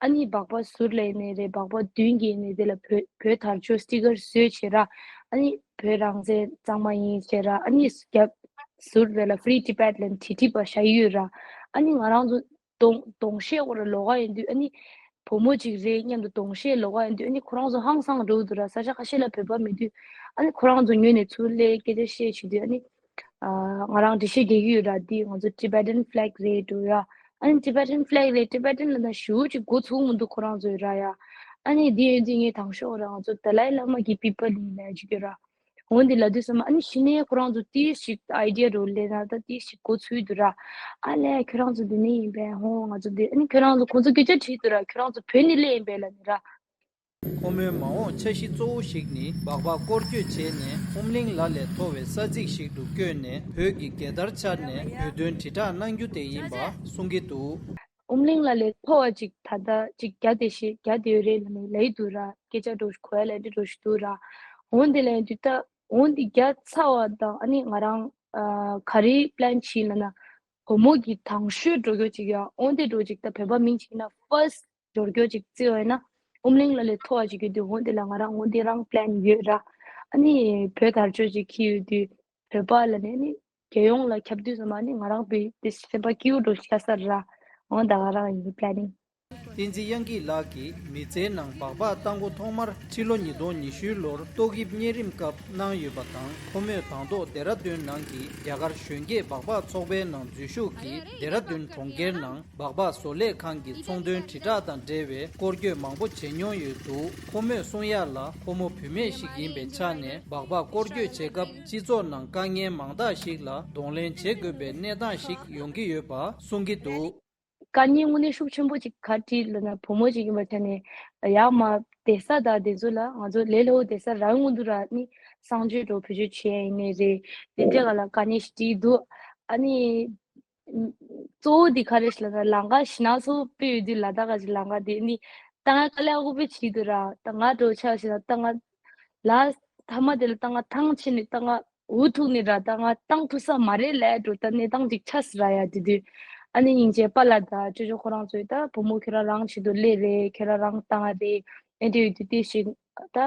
ཨ་ནི་སྦག་སྦག་ཟུར་ལ་ཡིན་ནའི་རེད། སྦག་སྦག་མདུན་གྱི་ཡིན་ནའི་དེ་ལ་བོད་བོད་དར་ལྕོག་སི་ཊི་ཀར་བཟོས་བྱས་ར། ཨ་ནི་བོད་རང་བཙན་གཙང་མ་ཡིན་བྱས་ར། ཨ་ནི་རྒྱབ་ཟུར་དེ་ལ་Free Tibet ལབ་བྲིས་བྲིས་པ་བཞག་ཡོད་ར། ཨ་ནི་ང་རང་ཚོ་གདོང་གདོང་ཤེས་སྐོར་ལ་ལོགས་ཀ་ཡིན་དུས། ཨ་ནི་བུ་མོ་གཅིག་རེད་མཉམ་དུ་གདོང་ཤེས་ལོགས་ཀ་ཡིན་དུས། ཨ་ནི་ཁོ་རང་ཚོ་ཧང་སང་འགྲོ་འདུག་ར། ས་ཆ་ཁ་ཤས་ལ་བོད་པ་མེད་དུས། ཨ་ནི་ཁོ་རང་ཚོ་ཉོས་ནས་ཚུར་སླེབས་སྐད་ཆ་བཤད་བྱེད་དུས། ཨ་ནི་ཨ་ང་རང་འགྲེལ་བཤད་རྒྱག་གི་ཡོད་ར། འདི་ང་ཚོ་Tibetan flag རེད་འགྲོ་ཡ། ཨ་ནི་Tibetan flag རེད། Tibetan ལབ་ན་ཞེ་པོ་ཅིག་མགོ་ཚོས་མི་འདུག་ཁོ་རང་ཚོའི་ར་ཡ། ཨ་ནི་འདི་ཡོད་དུས་ངས་དང་ཤོག་ར། ང་ཚོ་ཏཱ་ལའི་བླ་མ་གི་པི་པལ་ཡིན་ལབ་ཅིག་ཡོད་ར། འོན་ཏེ་ལབ་དུས་ཙམ་པ་ཨ་ནི་གཞི་ནས་ཁོ་རང་ཚོ་ཏིས་ཞིག་ཨའི་ཌི་ཡ་རུ་ལེན་ན་ད་ཏིས་ཞིག་མགོ་ཚོས་འདུག་ར། ཨ་ལས་ཁྱོད་རང་ཚོ་འདི་ནས་ཡིན་པས། ཧོ་ང་ཚོ་འདི། ཨ་ནི་ཁྱོད་རང་ཚོ་ཁོང་ཚོ་སྐད་ཆ་དྲིས་འདུག་ར། ཁྱོད་རང་ཚོ་བོད་ནས་སླེབས་ཡིན་པས་ལབ་ནི་ར། ཁོ་མོའི་མ་འོངས་འཆར་གཞི་གཙོ་བོ་ཞིག་ནི་སྦག་སྦག་སྐོར་སྐྱོད་བྱས་ནས་ཨུམ་གླིང་ལ་ལས་མཐོ་བའི་ས་ཚིགས་ཤིག་ཏུ་བསྐྱོད་ནས་བོད་ཀྱི་རྒྱལ་དར་འཕྱར་ནས་བོད་དོན་དྲིལ་བསྒྲགས་གནང་རྒྱུ་དེ་ཡིན་པ་གསུང་གི་འདུག་ཨུམ་གླིང་ལ་ལས་མཐོ་བ་ཅིག་ད་ལྟ་ཅིག་རྒྱ་དེ་ཞིག་རྒྱ་དེ་ཡོད་རེད་ལབ་ནས་ལབ་ཡི་འདུག་ར། སྐད་ཆ་འགྲོ་གོ་ཡ་ལ་འདི་འགྲོ་ཞིག་འདུག་ར། འོན་ཏེ་ལབ་ཡི་འདུག་ད། འོན་ཏེ་རྒྱ་ཚ་བ་དང་། ཨ་ནི་ང་རང་ཨ་ག་རེ་པི་ལན་བྱས་ལབ་ན། བུ་མོ་གི་དང་ཤོས་འགྲོ་རྒྱུ་ཅིག་ཡ། འོན་ཏེ་འགྲོ་ཅིག་ད་བོད་པ་མིང་ཅིག་ན་ཕར་སི་ཊི་འགྲོ་རྒྱུ་ཅིག་བརྩི་བ་ཡིན་ན། ཨུམ་གླིང་ལ་ལས་མཐོ་བ་ཅིག་ཡོད་དུས། འོན་ཏེ་ལ་ང་རང་འོན་ཏེ་རང་པི་ལན་ཡོད་ར། ཨ་ནི་བོད་དར་ལྕོག་ཅིག་འཁྱེར་ཡོད་དུས། བོད་པ་ལ་ནས་ནི་རྒྱལ་ཡོངས་ལ་ཁྱབ་དུས་ཙམ་པ་ནི་ང་རང་བོད་དེ་སེམས་པ་སྐྱིད་པོ་འགྲོ་ཤ་ས་ར། འོ་ད་ག་རང་ཡིན་པི་ལན་ནིང་། བསྟན་འཛིན་དབྱངས་སྐྱིད་ལགས་ཀྱིས་མི་ཚེའི་ནང་སྦག་སྦག་བཏང་འགོ་ཐོག་མར་ཕྱི་ལོ་ཉིས་སྟོང་ཉི་ཤུའི་ལོར་ཏོག་དབྱིབས་གཉན་རིམས་སྐབས་གནང་ཡོད་པ་དང་། ཁོ་མོས་དང་ཐོག་ལྡེ་ར་ལྡུན་ནང་གི་རྒྱ་གར་གཞོན་སྐྱེས་སྦག་སྦག་ཚོགས་པའི་ནང་འཛུལ་ཞུགས་ཀྱིས་ལྡེ་ར་ལྡུན་གྲོང་ཁྱེར་ནང་སྦག་སྦག་བཟོ་ལས་ཁང་གི་ཚོང་དོན་དྲིལ་བསྒྲགས་དང་འབྲེལ་བའི་སྐོར་སྐྱོད་མང་པོ་བྱེད་མྱོང་ཡོད་འདུག་ཁོ་མོས་གསུང་ཡག་ལ། ཁོ་མོ་བུད་མེད་ཞིག་ཡིན་པའི་ཆ་ནས་སྦག་སྦག་སྐོར་སྐྱོད་བྱེད་སྐབས་སྤྱི་ཚོགས་ནང་དཀའ་ངལ་མང་དག་ཞིག་ལ་གདོང་ལེན་བྱེད་དགོས་པའི་གནས་སྟངས་ཤིག་ཡོང་གི་ཡོད་པ་གསུང་གི་འདུག་དཀའ་ངལ་དངོས་གནས་ཤུགས་ཆེན་པོ་ཅིག་ག་རེ་ལབ་ན། བུ་མོ་ཅིག་ཡིན་པའི་ཆ་ནས་ཡར་མར་བསྡད་ས་དང་དེ་ཚོ་ལ་ང་ཚོ་ལས་སླ་པོ་བསྡད་ས་རག་མི་འདུག་ར། ནི་གསང་སྤྱོད་འདྲ་བོ་བེད་སྤྱོད་བྱེད་ཡ་ཡིན་ནའི་རེད། དེ་འདྲ་ག་ལ་དཀའ་ངལ་ཞིག་འཕྲད་འདུག་ཨ་ནི་གཙོ་བོ་དེ་ག་རེ་ཞིག་ལབ་ན། ལམ་ཁ་ཞེད་སྣང་ཚ་པོ་ཡོད་དུས། ལ་དྭགས་ག་ཅིག་ལམ་ཁ་དེ་ནི་ད་ང་དཀའ་ལས་ཁག་པོ་བྱེད་འདུག་ར། ད་ང་འདྲ་བོ་ཆ་བཞག་ན་ད་ང་ལ་མཐའ་མ་དེ་ལ་ད་ང་ཐང་ཆད་ནས་ད་ང་འུ་ཐུག་ནས་ར། ད་ང་བཏང་ཐུབ་ས་མ་རེད་ལབ་འགྲོ། ད་གནས་སྟངས་ཅིག་ཆགས་སོང་ར་ཡ། དེ་དུས་ཨ་ནི་སྙིང་རྗེ་པཱ་ལགས་དང་ཅོ་ཅོ་ཁོ་རང་ཚོས་ད་བུ་མོ་ཁྱོད་རང་རང་ཆེད་དུ་སླེབས་རེད། ཁྱོད་རང་རང་བཏང་རེད། ཨེ་འདྲ་ཡོད་དུས་དེ་ཞིག་ད་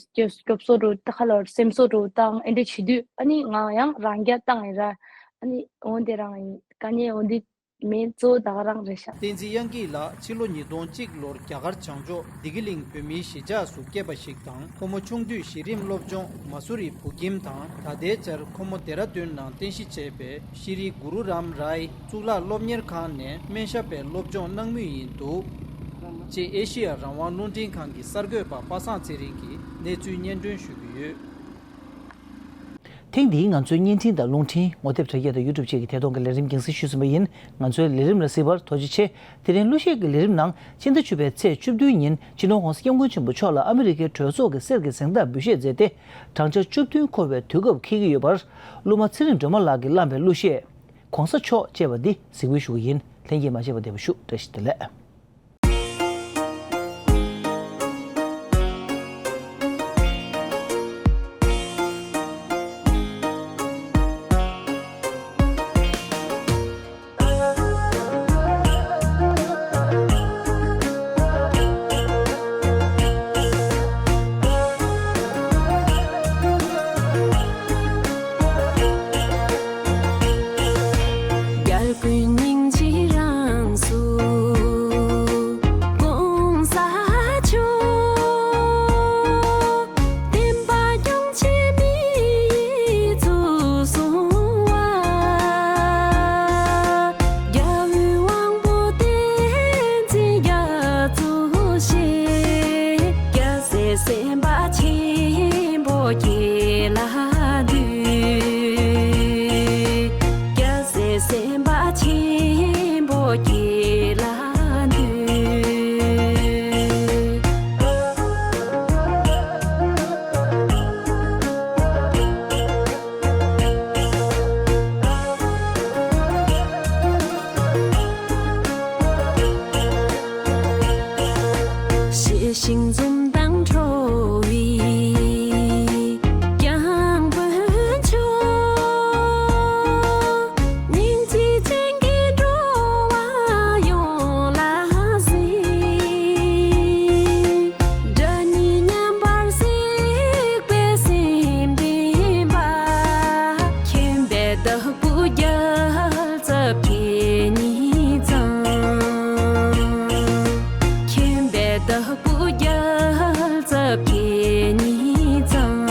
སྐྱོབ་སྐྱོབ་གསོ་འདྲ་བོ་ད་ཁ་ལོར་སེམས་གསོ་འདྲ་བོ་བཏང་། ཨེ་འདྲ་བྱེད་དུས་ཨ་ནི་ང་ཡང་རང་རྐྱ་བཏང་ཡིན་ར། ཨ་ནི་འོན་ཏེ་རང་ཡིན་དཀའ་ངལ་འོན་ཏེ། མེད། གཙོ་བོ་ད་ག་རང་རེད་ཤག་བསྟན་འཛིན་དབྱངས་སྐྱིད་ལགས་ཕྱི་ལོ་ཉིས་སྟོང་གཅིག་ལོར་རྒྱ་གར་བྱང་ཕྱོགས་བདེ་སྐྱིད་གླིང་བོད་མིའི་གཞིས་ཆགས་སུ་སྐྱེས་པ་ཞིག་དང་། ཁོ་མོ་ཆུང་དུས་གཞི་རིམ་སློབ་སྦྱོང་མ་སུ་རི་བོད་ཁྱིམ་དང་། ད་ལྟའི་ཆར་ཁོ་མོ་ལྡེ་ར་ལྡུན་ནང་རྟེན་གཞི་བྱས་པའི་ཤྲི་གུ་རུ་རམ་རའི་གཙུག་ལག་སློབ་གཉེར་ཁང་ནས་སྨན་ཞབས་པའི་སློབ་སྦྱོང་གནང་མུས་ཡིན་འདུག་ཅེས་ཨེ་ཤེ་ཡ་རང་དབང་རླུང་འཕྲིན་ཁང་གི་གསར་འགོད་པ་པ་སངས་ཚེ་རིང་གིས་གནས་ཚུལ་སྙན་སྒྲོན་ཞུ་གི་ཡོད། ཐེངས་འདིའི་ང་ཚོའི་བརྙན་འཕྲིན་དང་རླུང་འཕྲིན། ངོ་དེབ་དྲ་རྒྱ་དང་ཡུ་ཊུབ་བཅས་ཀྱི་ཐད་གཏོང་གི་ལས་རིམ་རྒྱང་སྲིང་ཞུས་ཟིན་པ་ཡིན། ང་ཚོའི་ལས་རིམ་ལ་གཟིགས་པར་ཐུགས་རྗེ་ཆེ། དེ་རིང་གླུ་གཞས་ཀྱི་ལས་རིམ་ནང་ཕྱི་ཟླ་བཅུ་པའི་ཚེས་བཅུ་བདུན་ཉིན་སྤྱི་ནོར་༸གོང་ས་༸སྐྱབས་མགོན་ཆེན་པོ་མཆོག་ལ་ཨ་མི་རི་ཀའི་གྲོས་ཚོགས་ཀྱི་གསེར་གྱི་གཟེངས་རྟགས་འབུལ་བཞེས་མཛད་དེ། བགྲང་བྱ་བཅུ་བདུན་འཁོར་བའི་དུས་སྐབས་འཁེལ་གྱི་ཡོད་པར། གླུ་མ་ཚེ་རིང་སྒྲོལ་མ་ལགས་ཀྱིས་བླངས་པའི་གླུ་གཞས་༸གོང་ས་མཆོག་ཅེས་པ་འདི་གཟིགས་འབུལ་ཞུ་གི་ཡིན། ལྷན་རྒྱས་མ་ཆད་པར་བདེ་པོ་བཞུགས། བཀྲ་ཤིས་བདེ་ལེགས། རྒྱལ་ཀུན་སྙིང་རྗེ་རང་གཟུགས་༸གོང་ས་མཆོག་བསྟན་པ་སྐྱོང་ཆེད་མི་ཡི་གཙུག་སྲུང་བ། རྒྱལ་བའི་དབང་པོ་བསྟན་འཛིན་རྒྱ་མཚོ་ཞེས། རྒྱལ་སྲས་སེམས་དཔའ་ཆེན་པོ་ཁྱེད་ལ་འདུད། རྒྱལ་སྲས་སེམས་དཔའ་ཆེན་པོ་ཁྱེད་ལ་འདུད། ཞིང་འཛུམ་མདངས་འཕྲོ་བའི་སྐྱབས་མགོན་མཆོག་སྙིང་རྗེ་ཅན་གྱི་འགྲོ་བ་ཡོངས་ལ་གཟིགས། དགྲ་གཉེན་མཉམ་པར་གཟིགས་པའི་སེམས་ལྡན་པ། མཁྱེན་པའི་བདག་པོ་རྒྱལ་ཚབ་ཁྱེད་ཉིད་ཙམ། མཁྱེན་པའི་བདག་པོ་རྒྱལ་ཚབ་ཁྱེད་ཉིད་ཙམ།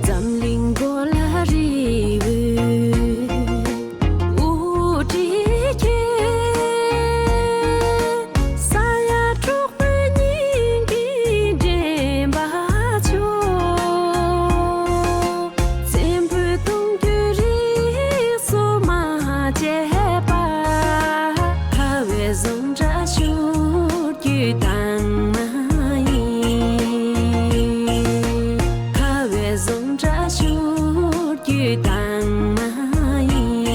འཛམ་གླིང་མགོ་ལ་རི་བོའི་དབུ་ཁྲིད་ཁྱེད། ས་ཡ་དྲུག་པོའི་སྙིང་གི་འདྲེན་པ་མཆོག་བཙན་པོའི་གདུང་རྒྱུད་རིགས་སུ་མ་ཆད་པ། ཁ་བའི་ཟུང་འཇུག་ཤུགས་ཀྱི་དྭངས་མ་ཡིན། ཁ་བའི་ཟུང་འཇུག་ཤུགས་ཀྱི་དྭངས་མ་ཡིན།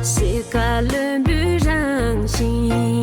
གཤིས་ཀ་རློན་པོའི་རང་བཞིན།